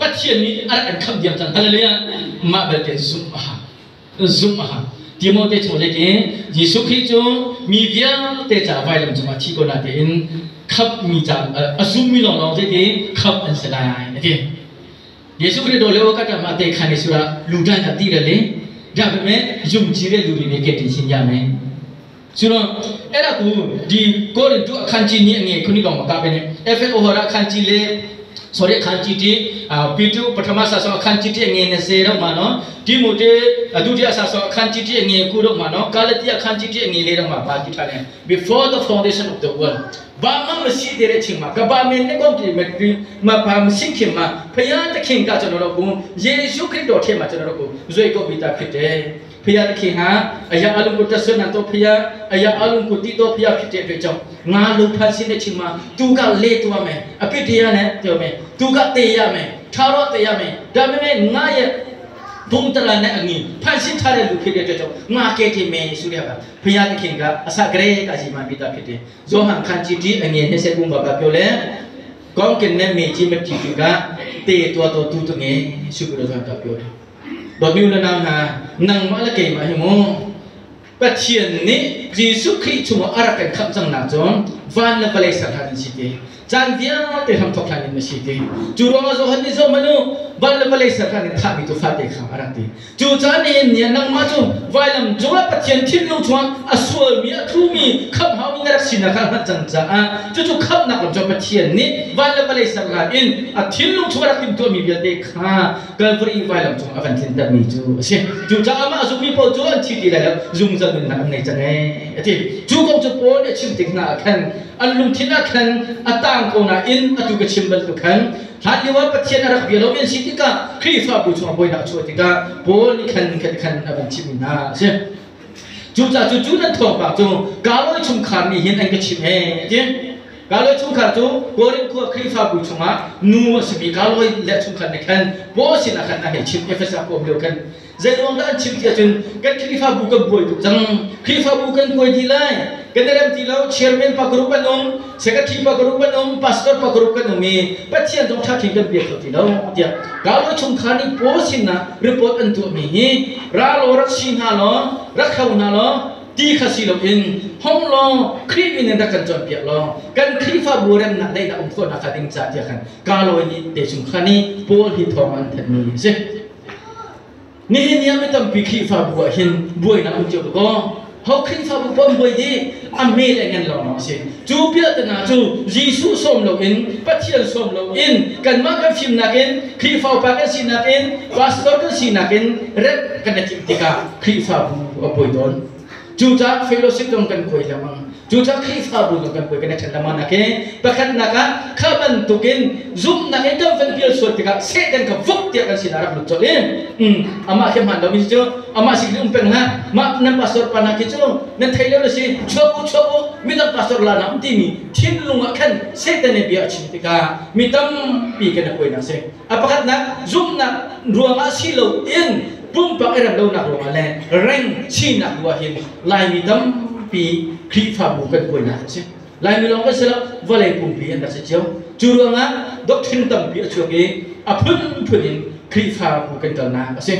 Speaker 1: ปะเทียนนี่อะไรกันขับเดียมจังฮาเลลูยามาเบลเตซุมฮะซุมฮะติโมเตชโลเกยิสุคริโจมีเวียเตจาไวลำจมาที่กนาเตอินขับมีจาอซุมีลองลองเตเตขับอันเสดายนะเตเยซูคริสต์โดเลวกัตมาเตคันสุราลูดันกับตีเรเลดาบเมยุงจีเรลูดิเนเกติชินยาเมสุรเอรากูดีโกรินตุคันจีนี่เงคุนิลองมากาเปเนเอฟเอโอฮราคันจีเล sorry คันจีตีปีตุปฐมสาสคันจีตีเงเนเซรมาเนาะติโมเตดุติยสาสคันจีตีเงกูรมาเนาะกาลติยคันจีตีเงเลรมาปาจิทาเน before the foundation of the world บามันมสีเดเรชิงมากบาเมนเนกอมติเมตรีมาพามสิงขิมาพยาตะขิงกาจนรกูเยซูคริสต์เทมาจนรกูซวยกบิตาฟิเตพยาตะขิงฮะอายะอลุกุตสนันโตพยาอายะอลุกุติโตพยาฟิเตเปจงาลุพันสิเนชิมาตูกะเลตัวเมอภิติยะเนเตียวเมตูกะเตยะเมทารอเตยะเมดาเมเมงาเยบุงตระเนอังีพันสิทาเรลุฟิเตเจงาเกติเมสุเรียกพยาตะขิงกะอาศักเรกะจิมาบิตาฟิเตโยหันคันจิติอังเงเนเซกุมบะบะเปียวเลกองกินเนเมจิมจิตุกะเตตัวตัวตูตเงสุกุโรจันตะเปียวเล Dawtmi u le nau hna, nangmah le keimah hi mu Pathian nih Jesuh Khrih chungah a rak kan khamh cangnak cu van le vawlei ser hlan in si ti. Caan vialte hramthawk hlan in a si ti. Cu ruangah Johan nih zoh hmanh u, van le vawlei ser hlan in thahmi tu fate kha a rak ti. Cu caan nihin ni ah nangmah cu vailam cungah Pathian thinlung chungah a sualmi, a thumi, khamh haumi na rak sinak kha a hngalh cang caah cucu khamhnak lam cu Pathian nih van le vawlei ser hlan in a thinlung chungah rak timhtuahmi vialte kha Calvary vailam cungah a van tlintermi cu a si. Cucaah amah a zummi paoh cu an thi ti lai lo, zungzal nunnak an ngei cang ee, a ti. Cu kong cu Paul nih a chim tik hna ah khan an lungthin ah khan a tang ko nain atu ka chim bantuk khan hlan lio ah Pathian a rak bia lomi an si tikah Khrihfabu chungah buainak a chuah tikah Paul nih khan khan khan a van chimmi hna a si. Cucaah cu cu nan thawngpang cu Kalawi chungkhar nih hin an ka chimh ee, a ti. Kalawi chungkhar cu Korin khua Khrihfabu chungah nu a simi Kalawi le chungkhar nih khan Paul sinah khan a hei chimh Efesa khua um lio khan zei ruang dah an chim ti ahcun kan Khrihfabu kan buai tuk cang Khrihfabu kan buai dih lai kan i rem ti lo chairman pa group an um secretary pa group an um pastor pa group kan um i Pathian zong ṭha khin kan bia kho ti lo tiah Kalawi chungkhar nih Paul sinah report an tuahmi hi ra law rak si hna law rak hro hna law ti kha si loin hong law Khrih min in rak kan cawnpiak law kan Khrihfabu remnak daihnak um khawhnak hnga ding ca tiah khan Kalawi nih te chung kha nih Paul hi thawng an thanhmi a si. Nihin ni ah mi tampi Khrihfabu ah hin buainak um cio ko. Ho Khrihfabu paoh an buai dih a me le ngan lawnglawng a si. Cu piahtana cu Jesuh sawm loin Pathian sawm loin kanmah kan fimnak in Khrihfa upa kan sinak in pastor kan sinak in remh kan i timh tikah Khrihfabu a buai tawn. Cucaah fellowship zong kan kuai lengmang. Cucaah Khrihfabu zong kan kuai kan i ṭhen lengmang nak hi pakhatnak ah kha bantukin zumhnak in kan van pial sual tikah Satan kha vuk tiah kan sinah rak lut colh i amah khi hmaan lomi cu amah sin um peng hlah mah nan pastor pa hna khi cu nan thei lo na si chuak u chuak u midang pastor la na um timi thinlung ah khan Satan nih bia a chim tikah mi tampi kan i kuainak si. A pakhatnak zumhnak ruangah si loin pumpak i rem lonak ruangah le reng sinak ruah hin Laimi tampi Khrihfabu kan kuainak a si. Laimi lawng kan si lo, vawlei pumpi an rak si cio. Cu ruangah doctrine tampi a chuak i a phunphun in Khrihfabu kan kalnak a si.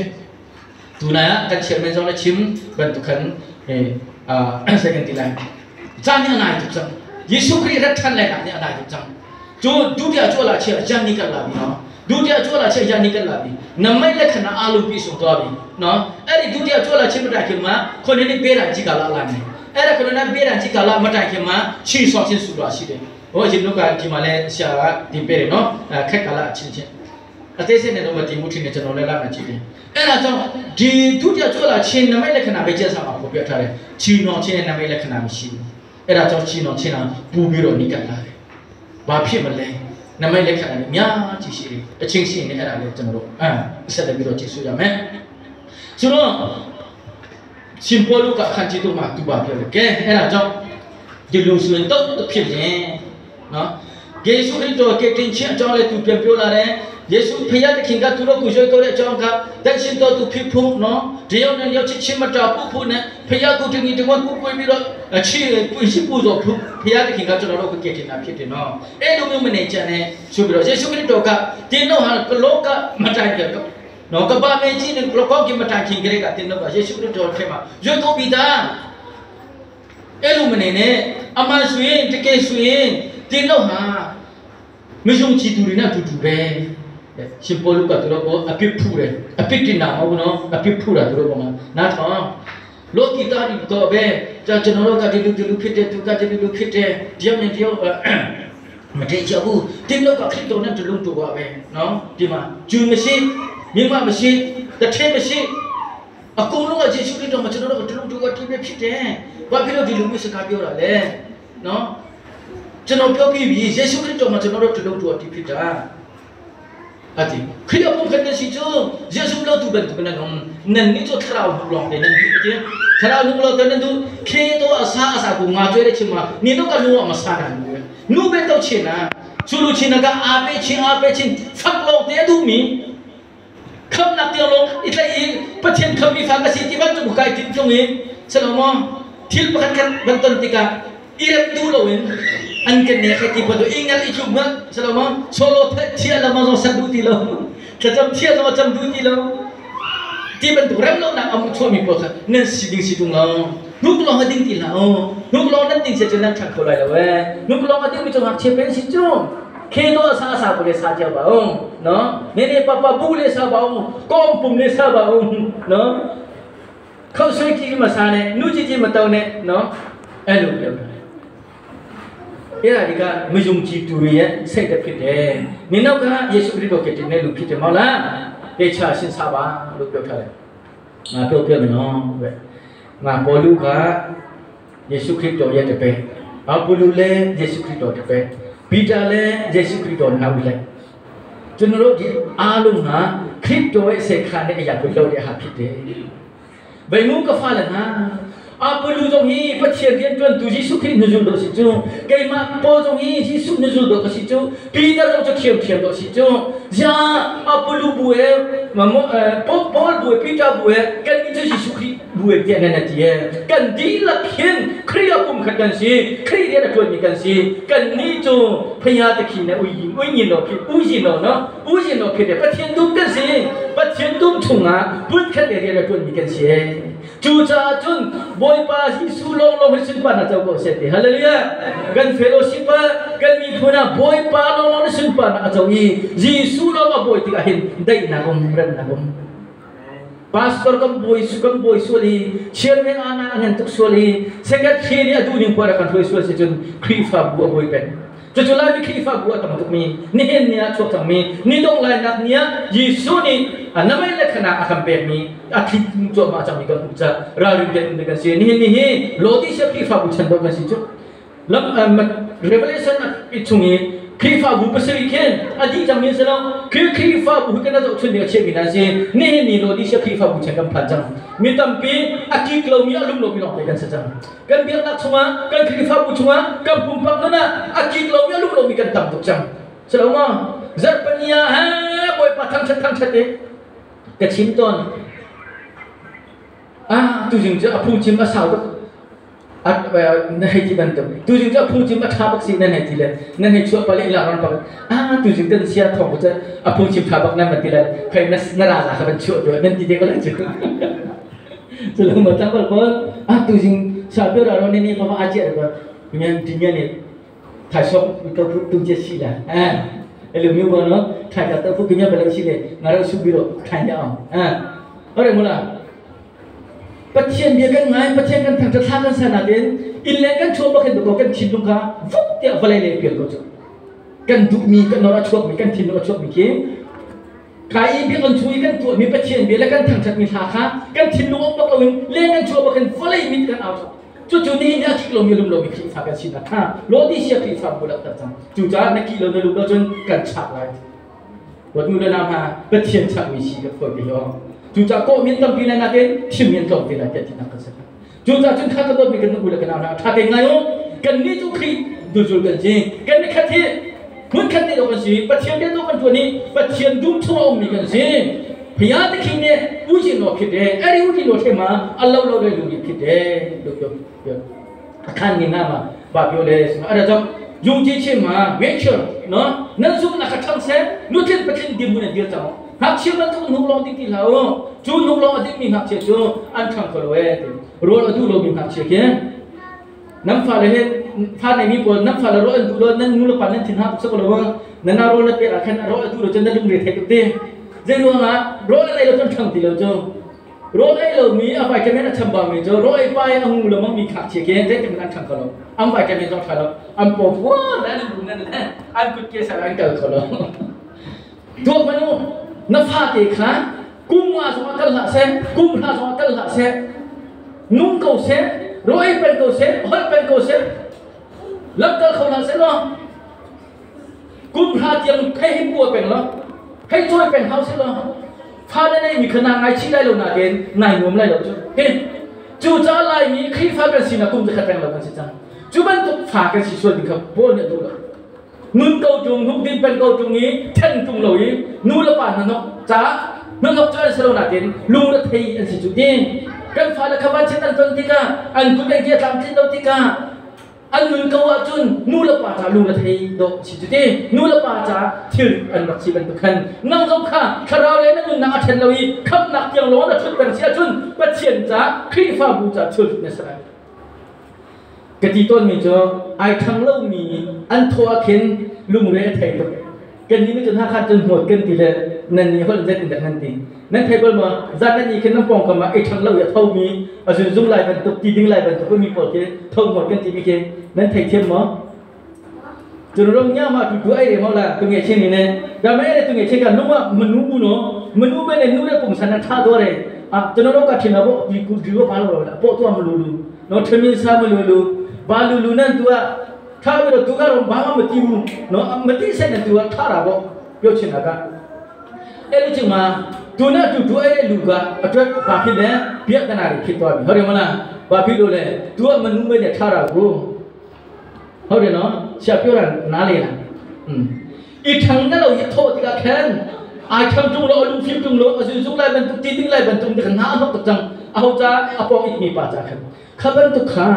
Speaker 1: Tunai ah kan chairman zong na chim bantuk khan zei kan ti lai. Caan nih a nai tuk cang. Jesuh Khrih rat ṭhan lai nak nih a nai tuk cang. Cu dutia cu ala chia jan ni kan la bi no. Dutia cu ala chia jan ni kan la bi. Na mai le khana alu pi sung to bi no. Ari dutia cu ala chia ma ta ma khon ni be ran chi ka la la ni. Era khon na be ran chi ka la ma ta ma chi so chin su ra si de. Ho jin nu ka ti ma le sia ti pe no khat ka la chin chin. အသေးစိတ်နဲ့တော့မတည်ဘူးထင်တယ်ကျွန်တော်လည်းလာမှကြည့်တယ်အဲ့ဒါကြောင့်ဒီဒုတိယကျွလာချင်းနမိတ်လက္ခဏာပဲကျက်စာမှာပေါ်ပြထားတယ်ချီနောင်ချင်းရဲ့နမိတ်လက္ခဏာမရှိဘူးအဲ့ဒါကြောင့်ချီနောင်ချင်းတာပူပြီးတော့နိကတ်လာတယ်ဘာဖြစ်မလဲနမိတ်လက္ခဏာတွေအများကြီးရှိတယ်အချင်းရှိနေအဲ့ဒါလည်းကျွန်တော်တို့အဲဆက်လက်ပြီးတော့ကြည့်ဆွရမယ်ဆိုတော့ရှင်ပေါလုကအခန်းကြီးတော့မှာသူပါပြောတယ်ကဲအဲ့ဒါကြောင့်ဒီလိုဆိုရင်တော့ဖြစ်ရင်နော်ယေရှုခရစ်တော်ကတင်ချင်းအကြောင်းလည်းသူပြန်ပြောလာတယ်ယေရှုဖခင်တခင်ကသူတို့ကိုရွေးကောက်တဲ့အကြောင်းကတန်ရှင်တော်သူဖြစ်ဖို့နော်တယောက်နဲ့ယောက်ချစ်ချင်းမတာပုဖို့နဲ့ဖခင်ကိုတင်ဒီတကွကိုကိုပြီးတော့အချစ်ပွင့်ရှိပူဇော်ဖို့ဖခင်တခင်ကကျွန်တော်တို့ကိုကတင်တာဖြစ်တယ်နော်အဲ့လိုမျိုးမနေချင်နဲ့ဆိုပြီးတော့ယေရှုခရစ်တော်ကတင်းတော့ဟာကလောကမတိုင်ကြနော်ကဘာမေကြီးနဲ့ကလောကမတိုင်ခင်ကလေးကတင်းတော့ယေရှုခရစ်တော်ထဲမှာရွေးကောက်ပြီးသားအဲ့လိုမနေနဲ့အမှန်ဆိုရင်တကယ်ဆိုရင်တင်းတော့ဟာမယုံကြည်သူတွေနဲ့အတူတူပဲရှင်ပေါလုကသူတို့ကိုအပြစ်ဖူးတယ်အပြစ်တင်တာမဟုတ်ဘူးနော်အပြစ်ဖူးတာသူတို့ကနားထောင်လောကီတာဒီတော့ပဲကျွန်တော်တို့ကဒီလူဒီလူဖြစ်တယ်သူကဒီလူလူဖြစ်တယ်တယောက်နဲ့တယောက်မတည်ကြဘူးတင်းတော့ကခရစ်တော်နဲ့တလုံးတူပါပဲနော်ဒီမှာဂျူမရှိမြင်မမရှိတထင်းမရှိအကုန်လုံးကယေရှုခရစ်တော်မှာကျွန်တော်တို့တလုံးတူကတိပဲဖြစ်တယ်ဘာဖြစ်လို့ဒီလူမျိုးစကားပြောတာလဲနော်ကျွန်တော်ပြောပြီးပြီယေရှုခရစ်တော်မှာကျွန်တော်တို့တလုံးတူတိဖြစ်တာအတိခရစ်ပုံခတဲ့စီချိုယေရှုလို့သူပဲသူကနော်နန်နိချိုထရာဘူးလောင်းတယ်နန်ဒီတဲ့ထရာဘူးလောင်းတဲ့သူခေတော့အစာအစာကိုငါကျွဲတဲ့ချိန်မှာနင်တို့ကလုံးဝမစားနိုင်ဘူးနုပဲတော့ချင်တာဆူလူချင်ကအားပေးချင်းအားပေးချင်းဖတ်လို့တဲ့သူမီခမ်นักเตียวลงอิตาลีประเทศคำมีฟากสิที่บ้านจุกไก่ติดตรงนี้สลามอทิลประคันบันตันติกาอีเรมดูโลวินอันกันเนี่ยใครที่ปดูอิงัลอิจุมะสลามอโซโลเทียละมาโซสัดูตีโลจะจำเทียจะมาจำดูตีโล Ti bantuk rem lonak a chuahmi pawl kha nan si ding si tung lo. Hnuk lawng a ding ti hlah u. Hnuk lawng nan ding si cun nan ṭhang kho lai lo ee. Hnuk lawng a dingmi cu ngakchia pen si cu. Khe to sa sa bu le sa cia ba ung. No? Ne ne pa pa bu le sa ba ung. Kong pum le sa ba ung. No? Khau sui ki ma sa ne, nu chi chi ma to ne, no? Elu le. အဲ့ဒါတွေကမယုံကြည်သူတွေရဲ့စိတ်တဖြစ်တယ်။နင်တို့ကယေရှုခရစ်တော်ကတည်းကလူဖြစ်တယ်မဟုတ်လား။တေချာရှင်းစားပါလို့ပြောထားတယ်။ငါပြောပြမယ်နော်ပဲ။ငါပေါ်လူကယေရှုခရစ်တော်ရဲ့တပည့်။အပူလူလည်းယေရှုခရစ်တော်တပည့်။ပီတာလည်းယေရှုခရစ်တော်နောက်လိုက်။ကျွန်တော်တို့ဒီအားလုံးဟာခရစ်တော်ရဲ့စေခံတဲ့အရာကိုလုပ်တဲ့ဟာဖြစ်တယ်။ ဘယ်မှုကဖလာနာအပလူဇုံဟီပချေပြန်တွန်သူယေရှုခရစ်နဇူလို့စီကျုံကေမပေါ်ဇုံဟီယေရှုနဇူလို့စီကျုံပီတာဇုံချေချေလို့စီကျုံဇာအပလူဘူေမမပေါ်ပေါ်ဘူပီတာဘူကန်ဒီယေရှုခရစ်ဘူတဲ့နနတီကန်ဒီလခင်ခရိယပုံခကန်စီခရိရဲ့တွန်ကန်စီကန်နီကျုံဖယားတခိနေဥယဥညင်တော်ဖြစ်ဥယင်တော်နော်ဥယင်တော်ဖြစ်တဲ့ပထင်တုံကန်စီပထင်တုံထုံငါဘုတ်ခက်တဲ့ရဲ့တွန်ကန်စီจูจ้าจุนบอยปาฮิสุลงลงฮิสุปานะเจ้าก็เสร็จฮาเลลูยากันเฟโลชิปะกันมีพูนะบอยปาลงลงฮิสุปานะเจ้าอียิสุลงมาบอยติกาหินได้นะกมเรนนะกม pastor kam boy su kam boy suali chairman ana angan tuk suali secretary ni adu ning para kan thoi sual se chun khrifa bu boy pen chu chu lai mi khrifa bu atam tuk mi ni hen nia chok chang mi ni dong lai nak nia jisu ni anamai le khana akam pek mi athit chu ma chang mi kan cha ra rin den de kan se ni hen ni he lodi se khrifa bu chan do kan si chu lam revelation pi chungi ခရိဖာဘူးပစရိခင်အဒီจำมีสลองคือคริฟาบุกันนะจะชุนเดียเชมินาซีนี่นี่โลดิเชคริฟาบุเชกัมพันจังมีตัมปีอากิกโลมีอลุมโลมีลองไปกันเสจังกันเบียร์นักชวากันคริฟาบุชวากันปุ่มปักนั่นนะอากิกโลมีอลุมโลมีกันตัมตุกจังสลองมาจัดปัญญาฮะบอยปะทั้งชัดทั้งชัดเองกระชิมต้นอ่าตัวจริงจะพูดจิมมาสาวอัดไปในที่มันตัวตัวจริงจะพูดจิมมาทาบักซีนั่นในที่เลยนั่นในช่วงปลิลาร้อนปักอ่าตัวจริงกันเสียทองก็จะอพูดจิมทาบักนั่นมันที่เลยใครนั่นน่ารักเขาเป็นช่วด้วยนั่นที่เด็กก็เลยจุจะลงมาตั้งแต่อ่าตัวจริงสาวเปล่าเราเนี่ยนี่เพราะว่าอาเจียนแบบเงี้ยจริงเนี่ยถ่ายชอบตัวตัวเจสีละอ่าเอลูมิวบอลเนาะถ่ายกับตัวผู้กินเนี่ยไปเลยสิเลยงานเราสุบิโรถ่ายเนี่ยอ่าอะไรมั้งล่ะประเทียนเบียกันไงประเทียนกันทางจะท่ากันสนาเด่นอินเลกันชัวร์กันดูกันทินลุงกาฟุกเดียวอะไรเลยเปลี่ยนก็จบกันดูมีกันนอร์ชัวมีกันทินนอร์ชัวมีเกมใครเบียกันช่วยกันตัวมีประเทียนเบียแล้วกันทางจัดมีท่าค่ะกันทินลุงออกเราเล่นกันชัวร์กันฟลายมิดกันเอาจู่จู่นี่เนี่ยคิดลมยลุมลมมีคิดฝากกันสินะค่ะโรดีเชียคิดฝากบุหลักต่างจู่จ้านักกิโลในลุมเราจนกันฉากไรวัดมือเดินมาประเทียนฉากมีชีกับคนเดียวจู่จ้าก็มีตั้งปีนั้นเองที่มีตั้งปีนั้นที่นักกันสักจู่จ้าจนข้าตัวมีกันอุลกันเอาถ้าเป็นไงโอ้กันนี่จุครีดูจุกันจริงกันนี่ขัดที่คุณขัดที่เรากันสิประเทียนเดียวกันตัวนี้ประเทียนดุ้งชั่วองมีกันสิพยาตะคิงเนี่ยอุจิโนผิดเองไอ้อุจิโนใช่ไหมอัลลอฮ์เราได้รู้ผิดเองดูดูดูขั้นนี้นะมาบาปโยเลสอะไรจ้ะยุ่งจีชิมาเวชเชอร์เนาะนั่นซุ่มนักขังเสนุทินประเทียนดิมุนเดียวจ้ะหักเชื่อมันทุกนุกลองดิ้งที่เราจูนุกลองดิ้งมีหักเชื่อจูอันทำก็รวยรัวดูลมีหักเชื่อแค่น้ำฟ้าเลยฟ้าในมีปนน้ำฟ้าละรัวดูลนั่นนุลปันนั่นทิ้งหักสักคนว่านั่นน่ารัวนั่นเปียกขันรัวดูลจนนั่นลุงเรียนเทคนิคเจรัวนะรัวอะไรเราจนทำที่เราจูรัวไอ้เรามีอะไรกันไม่น่าทำบ้างมีจูรัวไอ้ไปอังุ่นเรามั่งมีหักเชื่อแค่เด็กมันอันทำก็เราอันไปกันไม่ต้องทำเราอันปวดหัวนั่นลุงนั่นอันกุดเกสรอันเกิดก็เราตัวมนุษย์นับฟาเตค่ะกุมว่าสมกัลละเซกุมลาสมกัลละเซนุ่งเกาเซรอยเป็นเกาเซหอยเป็นเกาเซลับกัลเขาละเซเนาะกุมลาเตียงให้ให้ปัวเป็นเนาะให้ช่วยเป็นเฮาเซเนาะฟาในมีขนาดไงชี้ได้ลงนาเกนนายงมได้หรอจุเฮ้จูจ้าลายมีขี้ฟ้าเป็นสีนะกุมจะขัดเป็นหรอกันสิจ้าจูบันตุกฝากันสิส่วนหนึ่งครับโบเนี่ยดูละนุ่นเกาจุงนุ่งดินเป็นเกาจุงนี้เท่นจุงเหล่านี้นู่นละป่านนั่นจ้านั่นนกจ้าเสลนาเด่นลุงละเทียนสิจุดินกันฟ้าละขบันเช่นอันต้นติกาอันกุนไอเดียตามเช่นต้นติกาอันนุ่นเกาจุนนู่นละป่า pa ca lung le thei dawh si cu ti nu le pa ca thil an rak si bantuk khan nang zong kha thlarau le na nunnak a ṭhen lo i khamhnak tiang lawng na ṭhut peng si ahcun Pathian ca Khrihfabu ca thil na si lai. Ka ti tawnmi cu ai ṭhang lomi an thaw ah khin lungre a thei tuk. Kannih nih cun Hakha cun hmuat kan ti le nan nih holh zeitindah nan ti. Nan thei bal maw? Zan nan nih khin nan pawngkam ah ei ṭhang lo i a thomi a zunzung lai bantuk, ti ding lai bantuk mi pawl khi tho hmuat kan timi khi nan theithiam maw? Cun rom nya ma tu tu ai re mo la tu nge chin ni ne da me le tu nge chin ka lung ah manu bu no manu be le nu le pung san tha do re a tu no ka thin abo pi ku di pa lo la po tu am lu lu no thamin sa ma lu lu ba lu lu nan tu a tha bi ro tu ka rom ba ma ti bu no ma ti sen tu a tha ra bo pyo chin ka elu chi ma tu na tu tu ai lu ka atwet pa phi le pia ta na ri khi to bi hore ma na ba phi lo le tu a manu me le tha ra ku ဟုတ်တယ်နော်ဆရာပြောတာနားလေလားอืมอีทังนั่นเราอีโทติกาแคนไอทังจุงโลลุงฟิมจุงโลอสุซุงไลบันตุตีติงไลบันตุงตะนาอนกตจังอาหูจ้าอปองอีมีปาจาคันขบันตุขา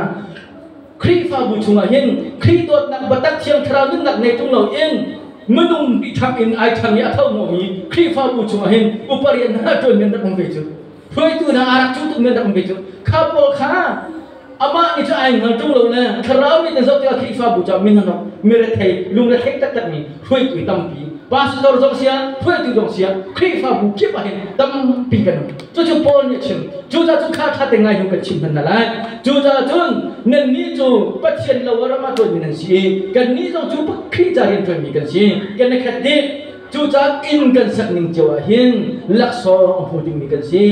Speaker 1: ครีฟาบุชุงหินครีตัวนักบัตักเทียงทรานุนักในจุงโลอินมนุงอีทังอินไอทังยะเท่าโมมีครีฟาบุชุงหินอุปริยนาจนเมนตักองเวจุเพื่อตัวนาอารักจุตุเมนตักองเวจุข้าโปข้า Amah nih cu ai hngal ṭung lo le thlarau nih zoh tikah Khrihfabu cu min hanok mirethei lungrethei taktakmi hruaitu tampi pastor zong sia hruaitu zong sia Khrihfabu kip ah hin tampi kan um. Cucu Paul nih a chim. Cucaah cun kha ṭha te ngai hnu kan chim hman na lai. Cucaah cun nannih cu Pathian lo ah ram ah ṭuanmi nan si i kannih zong cu Khrih ca rian ṭuanmi kan si. Kan i khat dih. Cucaah inn kan sak ning cio ah hin laksawng a hmu dingmi kan si.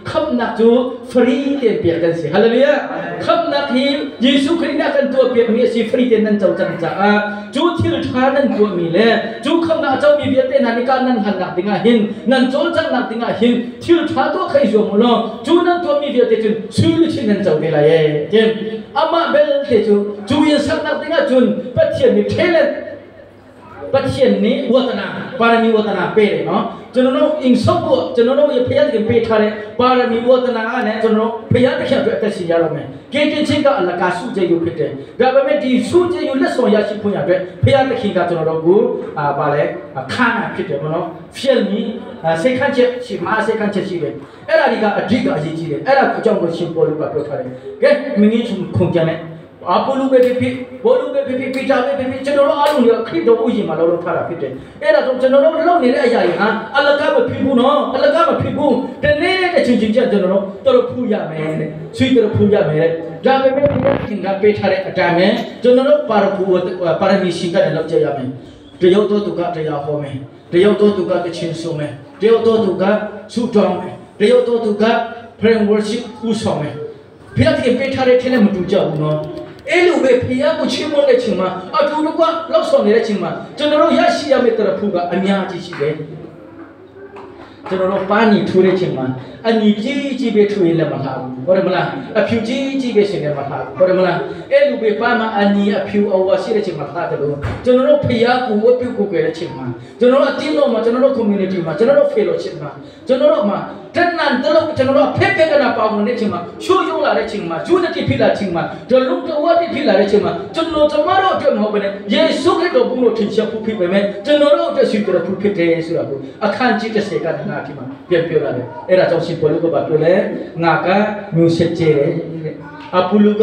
Speaker 1: Khamhnak cu free tein pek kan si. Hallelujah! Khamhnak hi Jesuh Khrih nih a kan tuahpiakmi a si. Free tein nan co cang caah cu thil ṭha nan tuahmi le cu khamhnak a comi vialte hna nih ka nan halnak dingah hin nan cawlcanghnak dingah hin thil ṭha tuah kha i zuam u law cu nan tuahmi vialte cun sui luchin nan co te lai ee. Tim amah belte cu cu inn saknak dingah cun Pathian nih talent Pathian nih uatana parami uatana pe le no chunono ing sobu chunono ye phaya ke pe thare parami uatana a ne chunono phaya te khya te si ya ro me ke tin chin ka ala ka su je yu phite da ba me di su je yu le so ya shi phu ya be phaya te khin ka chunono gu a ba le kha na phite mo no fiel mi စိတ်ခန့်ချက်ရှိမဟာစိတ်ခန့်ချက်ရှိတယ်အဲ့ဒါတွေကအဓိကအရေးကြီးတယ်အဲ့ဒါအကြောင်းကိုရှင်ပေါ်လူကပြောထားတယ်ကဲမင်းကြီးခုန်ကြမယ် အာပိုလူပဲဖြစ်ဖြစ်ဘောလူပဲဖြစ်ဖြစ်ပီတာပဲဖြစ်ဖြစ်ကျွန်တော်တို့အားလုံးတွေကခရစ်တော်ဥယျာဉ်မှာလောက်လောက်ထားတာဖြစ်တယ်။အဲ့ဒါကြောင့်ကျွန်တော်တို့လုပ်နေတဲ့အရာတွေဟာအလကားမဖြစ်ဘူးနော်။အလကားမဖြစ်ဘူး။တနေ့တစ်ချိန်ချင်းကျကျွန်တော်တို့တော်ဖူးရမယ်တဲ့။ဆွေတော်ဖူးရမယ်တဲ့။ဒါပေမဲ့ဒီခင်ကပေးထားတဲ့အတိုင်းပဲကျွန်တော်တို့ပါရဖူပါရမီရှင်ကလည်းလောက်ကြရမယ်။တရုတ်တို့သူကတရားဟောမယ်။တရုတ်တို့သူကတချင်းဆိုမယ်။တရုတ်တို့သူကဆုတောင်းမယ်။တရုတ်တို့သူက prayer worship ဥဆောင်မယ်။ ဘုရားသခင်ပေးထားတဲ့ထင်းနဲ့မတူကြဘူးနော်အဲ့လိုပဲဖခင်ကိုချီးမွမ်းတဲ့ချိန်မှာအတူတကွလောက်ဆောင်နေတဲ့ချိန်မှာကျွန်တော်တို့ရရှိရမယ့်တရဖူကအများကြီးရှိတယ်ကျွန်တော်တို့ပါနီထူတဲ့ချိန်မှာအညီကြီးကြီးပဲထူရင်လည်းမလှဘူးဟုတ်တယ်မလားအဖြူကြီးကြီးပဲရှင်လည်းမလှဘူးဟုတ်တယ်မလားအဲ့လိုပဲပါမှာအညီအဖြူအဝါရှိတဲ့ချိန်မှာလှတယ်လို့ကျွန်တော်တို့ဖခင်ကိုဝတ်ပြုကိုကြွယ်တဲ့ချိန်မှာကျွန်တော်တို့အတင်းတော်မှာကျွန်တော်တို့ community မှာကျွန်တော်တို့ fellowship မှာကျွန်တော်တို့မှာ တနန်တလို့ကျွန်တော်တို့ဖက်ဖက်ကနာပါဝင်တဲ့ချိန်မှာချိုးယုံလာတဲ့ချိန်မှာ unity ဖြစ်လာချိန်မှာဒလုံးတဝတ်ဖြစ်လာတဲ့ချိန်မှာကျွန်တော်ကျမတို့အတွက်မဟုတ်ဘဲနဲ့ယေရှုခရစ်တော်ဘုန်းတော်ထင်ရှားဖို့ဖြစ်ပေမဲ့ကျွန်တော်တို့အတွက်ရှိတော်ဖို့ဖြစ်တယ်ဆိုတာကိုအခန်းကြီး30ကနာအထိမှာပြန်ပြောလာတယ်အဲ့ဒါကြောင့်ရှင်ပေါလုကပြောလဲငါကမျိုးဆက်ကျဲတယ်အပူလူက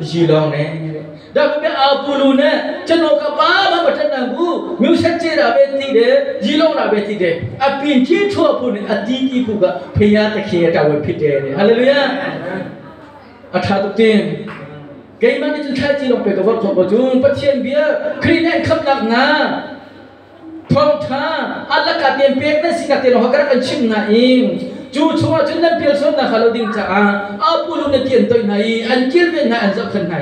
Speaker 1: ရီလောင်းတယ် ဒါပေမဲ့အာပူလူနဲ့ကျွန်တော်ကဘာမှမတတ်နိုင်ဘူးမျိုးဆက်ကျတာပဲသိတယ်ရီလုံးတာပဲသိတယ်အပင်ကြီးထွက်ဖို့နဲ့အတီးတီးဖို့ကဖရာသခင်ရဲ့တာဝန်ဖြစ်တယ်ဟာလေလုယာအထာတုတင်ကိမန်ချန်ချီလုံးပေကဘောခေါ်ဂျုံပချင်ဘီယာခရီနဲ့ခပ်နနာทองท่าอัลลกาเตียนเปียกนั่นสิกาเตียนหกระกันชิมนาอิงจูชัวจุนนั่นเปียกสนนะคาโลดิงจ้าอาปูลุนเตียนตัวไหนอันกิลเวนอันจับขันไหน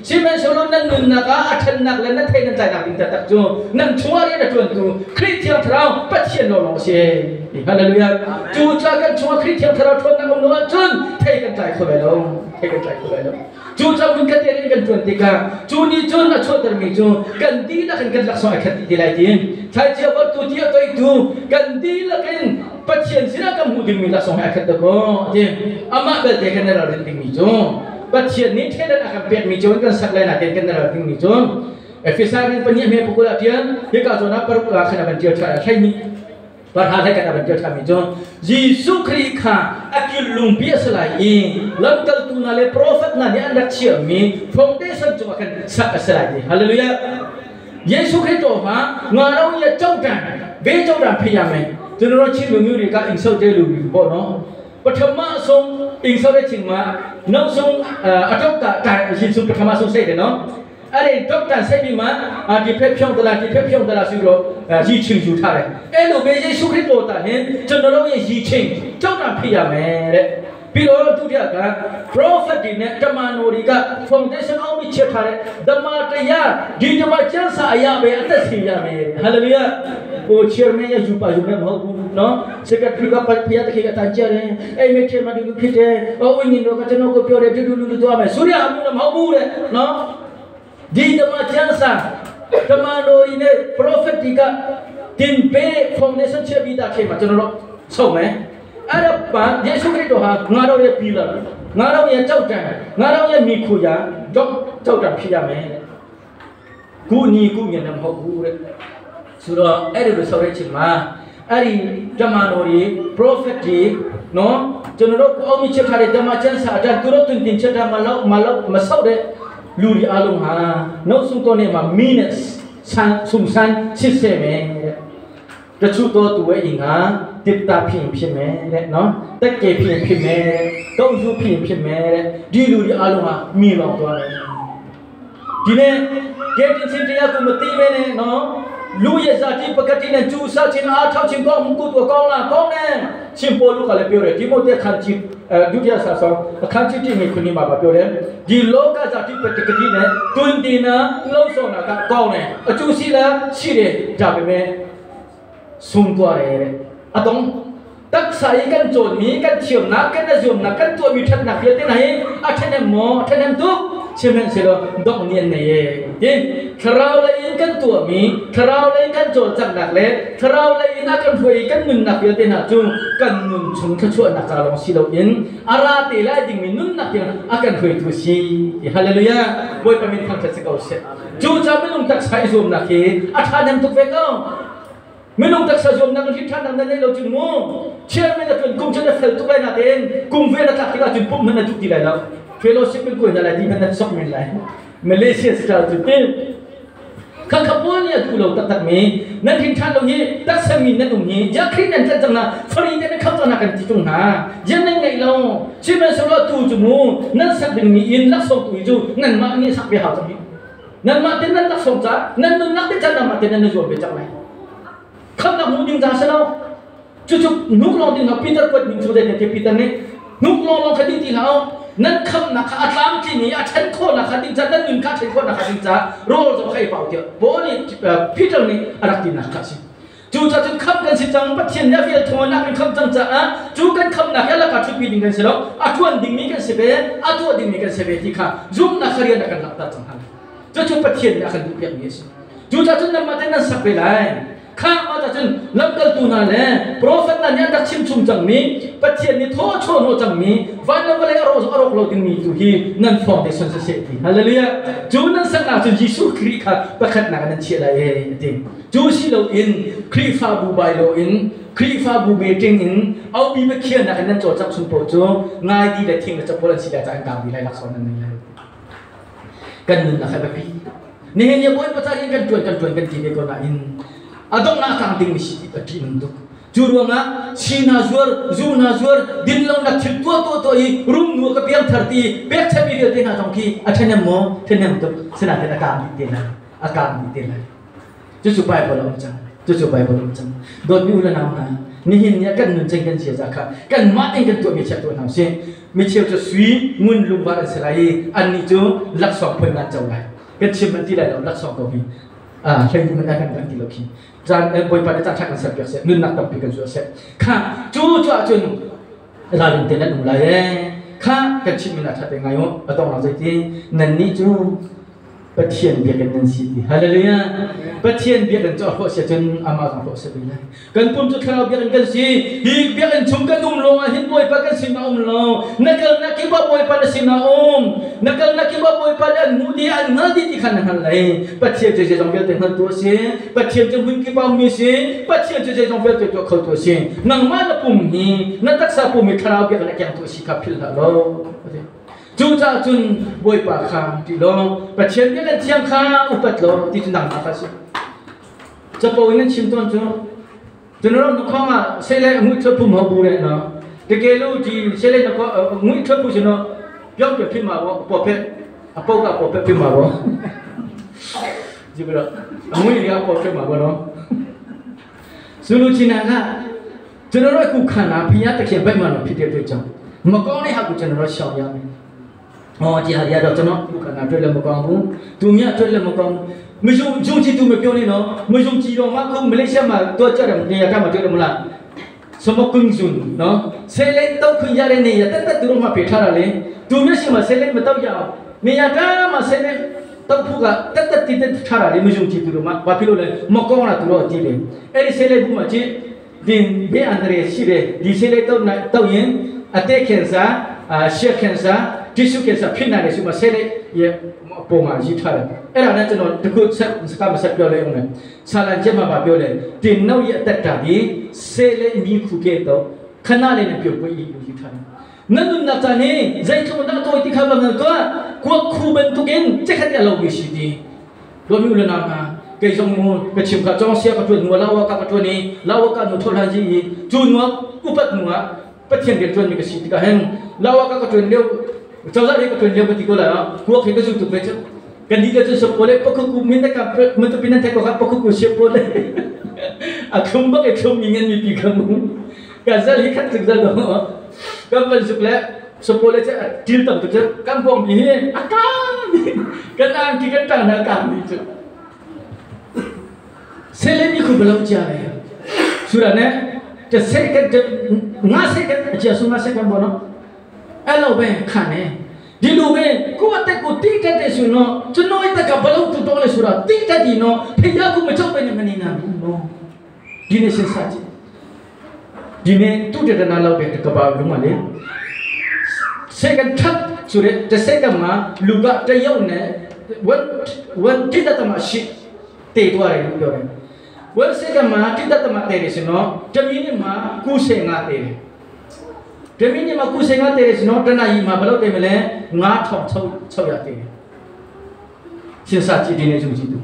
Speaker 1: สิมันสโลนั่นนุนนักอาทันนักและนั่นเทนั่นใจนักดิงตะตักจูนั่นชัวเรียนจวนตูคริสเตียนทราวปัจเจียนโลลงเสียฮาเลลูยาจูจ้ากันชัวคริสเตียนทราวทนนั่งงงจุนเทกันใจคนไปลงเทกันใจคนไปลงจูจ้าบุญกันเรียนกันจวนติกาจูนี่จุนอะชวนตรมีจูกันดีละกันกันลักษณะขัดดีไรจีใช้เจียววัตถุเจียวตัวตูกันดีละกันปัจเจียนสินะกันหูดิมีลักษณะขัดตะโกจีอามาเบลเตกันเราเรียนดิมีจูปัจเจียนนี้เทนันอากันเปียกมีจูกันสักเลยนะเตกันเราดิมีจู Efesa rin pahnih hme pakul ah ṭial hika zawn ah paruk ah khan a van ṭial ṭhan 12 parha hlei kan a van ṭial ṭhanmi cu Jesuh Khrih kha a kil lungpi a si lai i lamkaltu hna le profet hna nih an rak chiahmi foundation cungah khan sak a si lai ti. Hallelujah. Jesuh Khrih to ha nga lo ya chotan be chotan phiya me tunro chin lu mi ka ing so te lu bi bo no ပထမဆုံးအင်ဆောတဲ့ချိန်မှာနောက်ဆုံးအတော့တာတာယေရှုပထမဆုံးစိတ်တယ်နော်အဲ့ဒီဒေါက်တာစိတ်ပြီးမှဒီဖက်ဖြောင်းတလားဒီဖက်ဖြောင်းတလားဆိုပြီးတော့ရည်ချင်းယူထားတယ်အဲ့လိုပဲယေရှုခရစ်တော်တာဟင်ကျွန်တော်တို့ရဲ့ရည်ချင်းကြောက်တာဖြစ်ရမယ်တဲ့ပြီးတော့ဒုတိယက prophet တွေနဲ့တမန်တော်တွေက foundation အောင်ပြီးချက်ထားတဲ့ဓမ္မတရားဒီဓမ္မကျမ်းစာအရာပဲအသက်ရှင်ရမယ်။ Hallelujah ကို chairman ရယူပါယူမယ်မဟုတ်ဘူးနော် secretary ကဖျားတခေကတန်ကြတယ်အဲ့မိထေမတူဖြစ်တယ်ဟိုဝိညာဉ်တော်ကကျွန်တော်ကိုပြောတယ်တူတူလူလူသွားမယ်ဆိုရအမှုလည်းမဟုတ်ဘူးတဲ့နော်ဒီဓမ္မကျမ်းစာတမန်တော်တွေနဲ့ prophet တွေကတင်ပေး foundation ချက်ပြီးသားချိန်မှာကျွန်တော်တို့ဆုံးမယ်အဲ့ဒါပါယေရှုခရစ်တော်ဟာငါတို့ရဲ့ပြီးလာငါတို့ရဲ့ကြောက်တံငါတို့ရဲ့မိခိုရာတော့ကြောက်တံဖြစ်ရမယ်တဲ့ကုညီကုညံတယ်မဟုတ်ဘူးတဲ့ဆိုတော့အဲ့ဒီလိုဆောက်တဲ့ချိန်မှာအဲ့ဒီတမန်တော်တွေ prophet တွေနော်ကျွန်တော်တို့ကိုအောင်မြချက်ထားတဲ့ဓမ္မကျမ်းစာအတိုင်းသူတို့တွင်တင်ချက်တာမလောက်မလောက်မဆောက်တဲ့လူတွေအလုံးဟာနောက်ဆုံးတော့နေမှာ minus ဆန်ဆုံဆန်းစစ်စေမယ်တဲ့တချို့တော့သူရဲ့အင်ဟာတစ်တာဖြစ်ဖြစ်မယ်တဲ့နော်တက်ကယ်ဖြစ်ဖြစ်မယ်တဲ့ကောက်ယူဖြစ်ဖြစ်မယ်တဲ့ဒီလူတွေအလုံးဟာမြင်လောင်သွားတယ်ဒီနေ့ကဲတင်ချင်းတရားကိုမသိပဲနဲ့နော်လူရဲ့ဇာတိပကတိနဲ့ကျူစာချင်းအားထောက်ချင်းကောင်းမှုကုသိုလ်ကောင်းလားကောင်းတယ်ရှင်ပေါလုကလည်းပြောတယ်တိမောသေခန်းကြီးအဲဒုတိယဆာဆောင်အခန်းကြီးတိမိခုနိမှာပြောတယ်ဒီလောကဇာတိပကတိနဲ့တွင်တင်နာလှုပ်ဆောင်တာကကောင်းတယ်အကျိုးရှိလားရှိတယ်ဒါပေမဲ့ဆုံးသွားတယ်တဲ့အတုံးတက်ဆိုင်กันโจนมีกันเฉียมนักกันนะยมนักกันตัวมีทัดนักเรียนที่ไหนอาเทนมอเทนมตุเชื่อมันเสียดอกเนียนเนี่ยยิคราวเลยกันตัวมีคราวเลยกันโจนจักนักเลยคราวเลยนักกันถวยกันนุนนักเรียนที่ไหนจุงกันนุนชงขชวนนักการลองสิเราอินอาราตีไล่ดิ่งมีนุนนักเรียนอากันถวยทุชีฮาเลลูยาบอยประมินทางเทศกาลเสจูจะไม่ลงตักใช้รวมนักเฮอาทานันตุกเวก้าမင်းတို့တက်ဆာဇုံနာကိထန်နာနေလို့ချင်မောချေမေတတွန်ကုံချေဖဲတုလိုက်နာတဲ့ကုံဝဲလာတိကချင်ပုံမနာတုတိလိုက်လောက် fellowship ကိုနာလိုက်ဒီမနာဆော့မင်လိုက်မလေးရှားစတာတူတင်ခခပေါ်နီတူလို့တတ်တမီနန်ထင်ထန်လို့ညတက်ဆမီနန်ုံညဂျခရိနန်ချက်ချနာဖရီတဲ့ခောက်ချနာကန်တိတုံနာယန်နေငိလောချိမဆောလတူချမူနန်ဆက်ဒင်မီအင်လက်ဆောတူဂျူနန်မာနီဆက်ဘေဟာချမီနန်မာတင်နန်လက်ဆောချာနန်နုနက်တဲ့ချနာမာတင်နန်ဇောဘေချာလိုက်ခำนักมูดิงจ้าเสลาจุจุนุกลองดิงกับปีเตอร์กดมิงสุดเด็ดปีเตอร์เนี่ยนุกลองลองคดีที่แล้วนั่นคำนักอาตามที่นี่อาฉันโคนักคดีจ้านั่นนุนข้าฉันโคนักคดีจ้าโรลจะใครเป่าเดียวโบนี่ปีเตอร์นี่อารักดีนักข้าสิจูจะจุดคำกันสิจังปัจเจียนเนี่ยฟิลทวนักเป็นคำจังจ้าจูกันคำนักแล้วก็ชุดปีดิงกันเสลาอาทวนดิ่งมีกันเสเบอาตัวดิ่งมีกันเสเบที่ข้าจุ่มนักเรียนนักกันหลักตาจังหันจูจุปัจเจียนเนี่ยขันดูเปียกนี้สิจูจะจุดนั้นมาเต้นนั่นสักเวลาข้ามาจากจนลำกัลตูนาเล prophet นั่นยันดักชิมชุมจังมีปัจเจียนนี่ท้อชนโหจังมีวันนั้นวันเลยอรออรกโลดิงมีตุฮีนั่น foundation เสียทีฮาเลลูยาจูนั่นสักนาจนยิสุคริค่ะประคัดนักนั่นเชียร์อะไรเองจูชิโลอินครีฟาบูบายโลอินครีฟาบูเมติงอินเอาบีมาเคียนนักนั่นโจจับชุนโปจูง่ายดีแต่ทิ้งแล้วจะโพลันสิดาจานกลางดีไรลักษณะนั่นเลยกันนึงนะครับพี่นี่เห็นยังบ่อยประชาชนกันจวนกันจวนกันทีเดียวกันอินอดงนาทางดิ่งมิสิตินึงตุกจูรวงะชีนาจวรจูนาจวรดินลงนักชิตัวตัวตัวอีรุมนัวกระเปียงทร์ตีเปียกเชมีเดียวตีนาจงคีอาเชนมโมเชนมตุกสนาเทนอาการดีเตนะอาการดีเตนะจู่จู่ไปบอลจังจู่จู่ไปบอลจังโดนมิอุลนาวนะนี่เห็นเนี่ยกันนุนเจงกันเสียจากค่ะกันมาเองกันตัวมีเชตัวหนาวเสียมีเชียวจะสุยงุนลุงวาร์เสลายอันนี้จูลักสองพลงานเจ้าไรกันชิมมันที่ไรเราลักสองตัวมีใช้ดูมันได้กันกันที่เราคิดจานบอยปานจานชักกันเสียเปียกเสียนุ่นนักตับปีกันชัวเสียข้าจู่จู่จนเราเดินเต้นนั่นหนุ่มไรข้ากันชิมมันอาจจะเป็นไงวะต้องเราใจที่นั่นนี่จู่ป Pathian biakinn nan si ti. Hallelujah. Pathian biakinn cu a hrawh si ahcun amah zong hrawh si ve lai. Kan pum cu thlarau biakinn kan si. Hi biakinn chung kan um lawng ah hin Bawipa kan sinah um lo. Na kalnak kip ah Bawipa na sinah um. Na kalnak kip ah Bawipa nih an hmuh dih, an hngal dih ti kha na hngal lai. Pathian cu zeizong vialte hngaltu a si. Pathian cu hmun kip ah ummi a si. Pathian cu zeizong vialte tuah khotu a si. Nangmah na pum hi na taksa pum hi thlarau biakinn a kengtu a si kha philh hlah law. Cucaah cun Bawipa kha ṭih law Pathian biakinn thiang kha upat law ti cu nangmah kha a si. Capo in an chim tawn cu General nukhong ah sele ngui thot phum ho bu re no teke lu ti sele na ko ngui thot phu sino pyong pe phim ma bo po phe apo ka po phe phim ma bo jibra ngui ya po phe ma bo no sulu china ka general ku khana phiya takhe bai ma no phite te chang မကောင်းတဲ့ဟာကိုကျွန်တော်တို့ရှောင်ရမယ်။အော်ဒီဟာတွေကတော့ကျွန်တော်ခုခန္ဓာအတွက်လည်းမကောင်းဘူး။သူမြတ်အတွက်လည်းမကောင်းဘူး။မယုံယုံကြည်သူမပြောနဲ့နော်။မယုံကြည်တော့မှခုမလေးရှားမှာတော့ကြတယ်နေရာကမှတွေ့တယ်မလား။စမကွန်းဇွန်နော်။ဆယ်လေးတောက်ခွင့်ရတဲ့နေရာတက်တက်သူတို့မှဖေထားတာလေ။သူမျက်ရှိမှာဆယ်လေးမတောက်ရအောင်။နေရာတန်းမှာဆယ်လေးတောက်ဖို့ကတက်တက်တိတက်ထားတာလေမယုံကြည်သူတို့မှဘာဖြစ်လို့လဲမကောင်းတာသူတို့ကြည့်တယ်။အဲ့ဒီဆယ်လေးဘူးမှာကြည့်ဒီဘေးအန္တရာယ်ရှိတယ်ဒီဆယ်လေးတောက်နိုင်တောက်ရင်အသက်ကင်ဆာအာရှက်ကင်ဆာတီရှူကင်ဆာဖြစ်နိုင်တယ်ဆိုမှဆယ်လေးရဲ့ပုံမှာရေးထားတယ်အဲ့ဒါနဲ့ကျွန်တော်တခုဆက်စကားမဆက်ပြောလဲအောင်မယ်ဆာလန်ချက်မှာပြောလဲတင်နှုတ်ရဲ့အသက်တာဒီဆယ်လေးမိခုကဲတော့ခဏလေးနဲ့ပြုတ်ပွေးလို့ရေးထားတယ်နန္ဒနာတနေဇိုင်ထုံနာတော့တိခါဘငါတော့ကွခုဘန်တုကင်ချက်ခတဲ့လောက်ရှိဒီတို့မျိုးလနာမှာကေဆောင်ငုံကချင်ကကြောင်းဆရာကထွနွာလာဝကကထွနေလာဝကနုထောလာကြီးကျူနွာဥပတ်နွာပထင်တဲ့ထွနေကစီတကဟန်လာဝကကထွနေကျောင်းစားလေးကထွနေပတိကိုလာကိုခေကစုတုပဲချက်ကန်ဒီကချစပိုလေပခုကူမင်းတကမတပိနတဲ့ကောပခုကူရှေပိုလေအခုမကထုံငင်းမီပီခမှုကဇလီခတ်စဇလကမ်ပန်စုကလေစပိုလေချက်တီလ်တမ်တချကမ်ပုံဘီအကာကန်အန်တီကန်တာနာကာမီချဆယ်လေးခုဘလောက်ကြာလဲဆိုရနဲ့တစ်စက္ကန့်5စက္ကန့်အကျဆုံး5စက္ကန့်ပေါ့နော်အဲ့လိုပဲခံနေဒီလိုပဲကိုယ့်အသက်ကိုတိတတ်တယ်ဆိုတော့ကျွန်တော်အသက်ကဘလောက်တူတော့လဲဆိုတာတိတတ်ဒီနော်ဖေရကူမချုပ်ပဲနေမနေနိုင်ဘူးနော်ဒီနေ့စဉ်းစားကြည့်ဒီနေ့သူတတနာလောက်တဲ့ကဘာလုံးမလေစက္ကန့်ထပ်ဆိုတဲ့တစ်စက္ကန့်မှာလူကတယောက်နဲ့ဝန်ဝန်တိတတ်မှရှိတည်သွားတယ်လို့ပြောတယ်ဝန်စက္ကန့်မှာတိတတ်မှတည်တယ်ဆိုတော့တမီနစ်မှာ95တည်တယ်တမီနစ်မှာ95တည်တယ်ဆိုတော့တနအီမှာဘယ်လောက်တည်မလဲ9600တည်တယ်စဉ်းစားကြည့်ဒီနေ့စုကြည့်သူ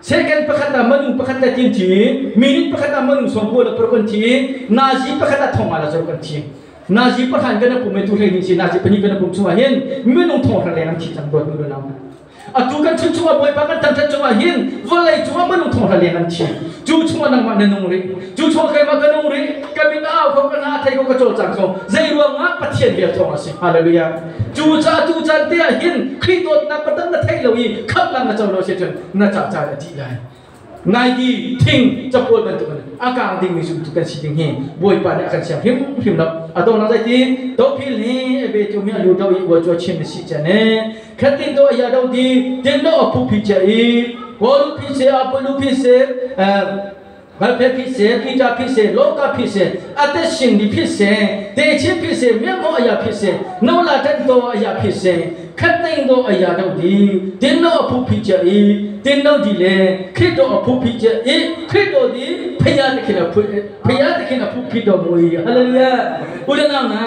Speaker 1: စက္ကန့်ပခတ်တာမနုပခတ်တာတင်ချီမိနစ်ပခတ်တာမနုဆုံးကိုလပရကွန်ချီနာဇီပခတ်တာထုံမာလာဇောကွန်ချီနာဇီပခန်ကနပုမေတူလေနေစီနာဇီပနိကနပုချူဟင်မနုထုံရလေနချီချံတော့နုလနာအတူကန်ချွချူဘွေပကန်တန်ချူဟင်ဝလေချူမနုထုံရလေနချီကျူချူနန်မနနုံရိကျူချူခေမကနုံရိကမိတာခေါကနာထေကိုကချိုချန်ခေါဇေရောငါပထင်ပြထောင်းစီဟာလေလုယာကျူချာတူချန်တဲ့ဟင်ခရစ်တော်နာပတန်နထိုင်လို့ခပ်လာနချောလို့ရှိချင်နချာချာကြည့်လိုက်နိုင်ဒီထင်းချပေါ်ဘန်တုကန်အကောင်ဒင်းမီစုတုကန်စီဒင်းဟင်ဘွေပါတဲ့အခါချာဟင်ဟင်တော့အတော့နာတဲ့တီတော့ဖိလင်းအဘေတူမြလူတော့ဝကြောချင်းမရှိချင်နဲ့ခတ်တင်တော့အရာတော့ဒီတင်တော့အဖုဖိချေဘောလူဖိစေအပလူဖိစေအဲဘာဖက်ဖြစ်စေပိတာဖြစ်စေလောကဖြစ်စေအသက်ရှင်ဒီဖြစ်စေတေချင်းဖြစ်စေမျက်မှောက်အရာဖြစ်စေနှုတ်လာတဲ့တော်အရာဖြစ်စေခတ်သိမ်းသောအရာတို့သည်တင်းတော်အဖုဖြစ်ကြ၏တင်းတော်ဒီလေခရစ်တော်အဖုဖြစ်ကြ၏ခရစ်တော်သည်ဖယားသခင်အဖုဖယားသခင်အဖုဖြစ်တော်မူ၏ဟာလေလုယာဥဒနာနာ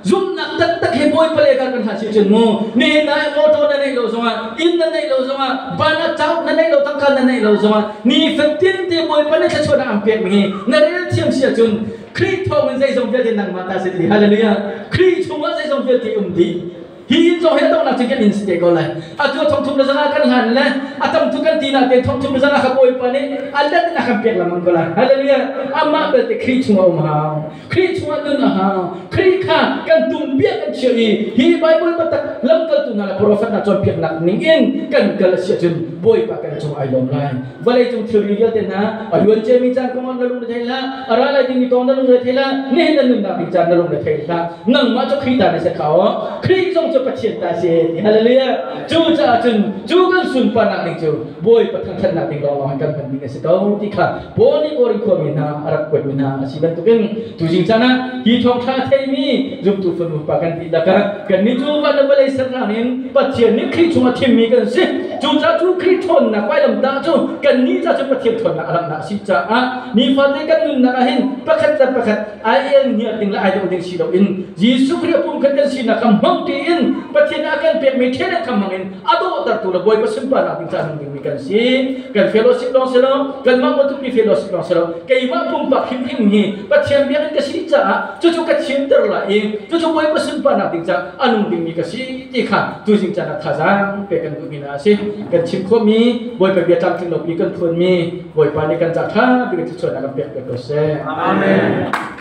Speaker 1: ဇုံနတတခေဘွိုင်ပလေကကန်ဟာစီချင်မောနေနိုင်မောတော်နေလို့ဆိုအင်းနေလို့ဆိုဘာနာချောင်းနေလို့တန်ခါနေလို့ဆိုနီဖတင်တေဘွိုင်ပနေချောနာအံပေမီနရဲချင်စီချွန်ခရစ်တော်ဝင်စေဆုံးပြတဲ့နန်မတာစစ်ဟာလေလုယာခရစ်ချုံဝစေဆုံးပြတဲ့ဥဒီဟီဇောဟဲတော့နာချင်ကန်စတေကောလာအတူထုံထုံလဇနာကန်ဟန်လဲအတမ်ထုကန်တီနာတေထုံထုံလဇနာခပိုပနေအလတ်နာခမ်ပြက်လာမန်ကောလာဟာလေလုယာအမဘတ်ခရစ်ချုံအောင်ဟာခရစ်ချုံအနဟာခရစ်ခကန်တုံပြက်ကန်ချီဟီဘိုင်ဘလပတလမ်ကလတူနာပရိုဖက်နာချွန်ပြက်နာနင်းင်ကန်ကလစီချွန်ဘွိပါကန်ချုံအိုင်လုံလိုက်ဝလေချုံသီရီယတဲ့နာအယွန်ချေမီချန်ကောနလုံနေလာအရာလိုက်ဒီတောနလုံနေလာနေနလုံနာဘီချန်နလုံနေလာနန်မချခရီတာနေစခါခရီချုံ cu Pathian ta si ti. Hallelujah. Cu caah cun cu kan sunparnak ding cu Bawipa thangthatnak ding lawnglawng kan hman ding a si ko ti kha Paul nih Korin khuami hna a rak kuatmi hna a si bantukin tuzing caan ah hi thawngṭha a theimi zumtu fanu pa kan dihlak ah kannih cu van le vawlei sernak in Pathian nih Khrih chung a thimmi kan si. Cucaah cu Khrih ṭhawnnak vailamtah cu kannih ca cu Pathian ṭhawnnak a langhnak a si caah nifate kan nunnak ah hin pakhat le pakhat ai el hniar ding le ai doh ding si loin Jesuh Khrih a pumkhat kan sinak kha hmang tiin Pathian a kan pekmi ṭhen kha hmang in a dawhtertu le Bawipa sunparnak ding caah nung dingmi kan si. Kan fellowship lawng si lo, kanmah motupi fellowship lawng si lo, keimah pumpak hrimhrim hi Pathian biakinn ka si caah cucu ka thimter lai i cucu Bawipa sunparnak ding caah a nung dingmi ka si ti kha tuzing caan ah thazaang pek kan duhmi hna a si. Kan chim khawhmi Bawipa bia tlamtling lopi kan phuanmi Bawipa nih kan ca ṭha bik in thluachuahnak kan pek piak ko seh.
Speaker 2: Amen.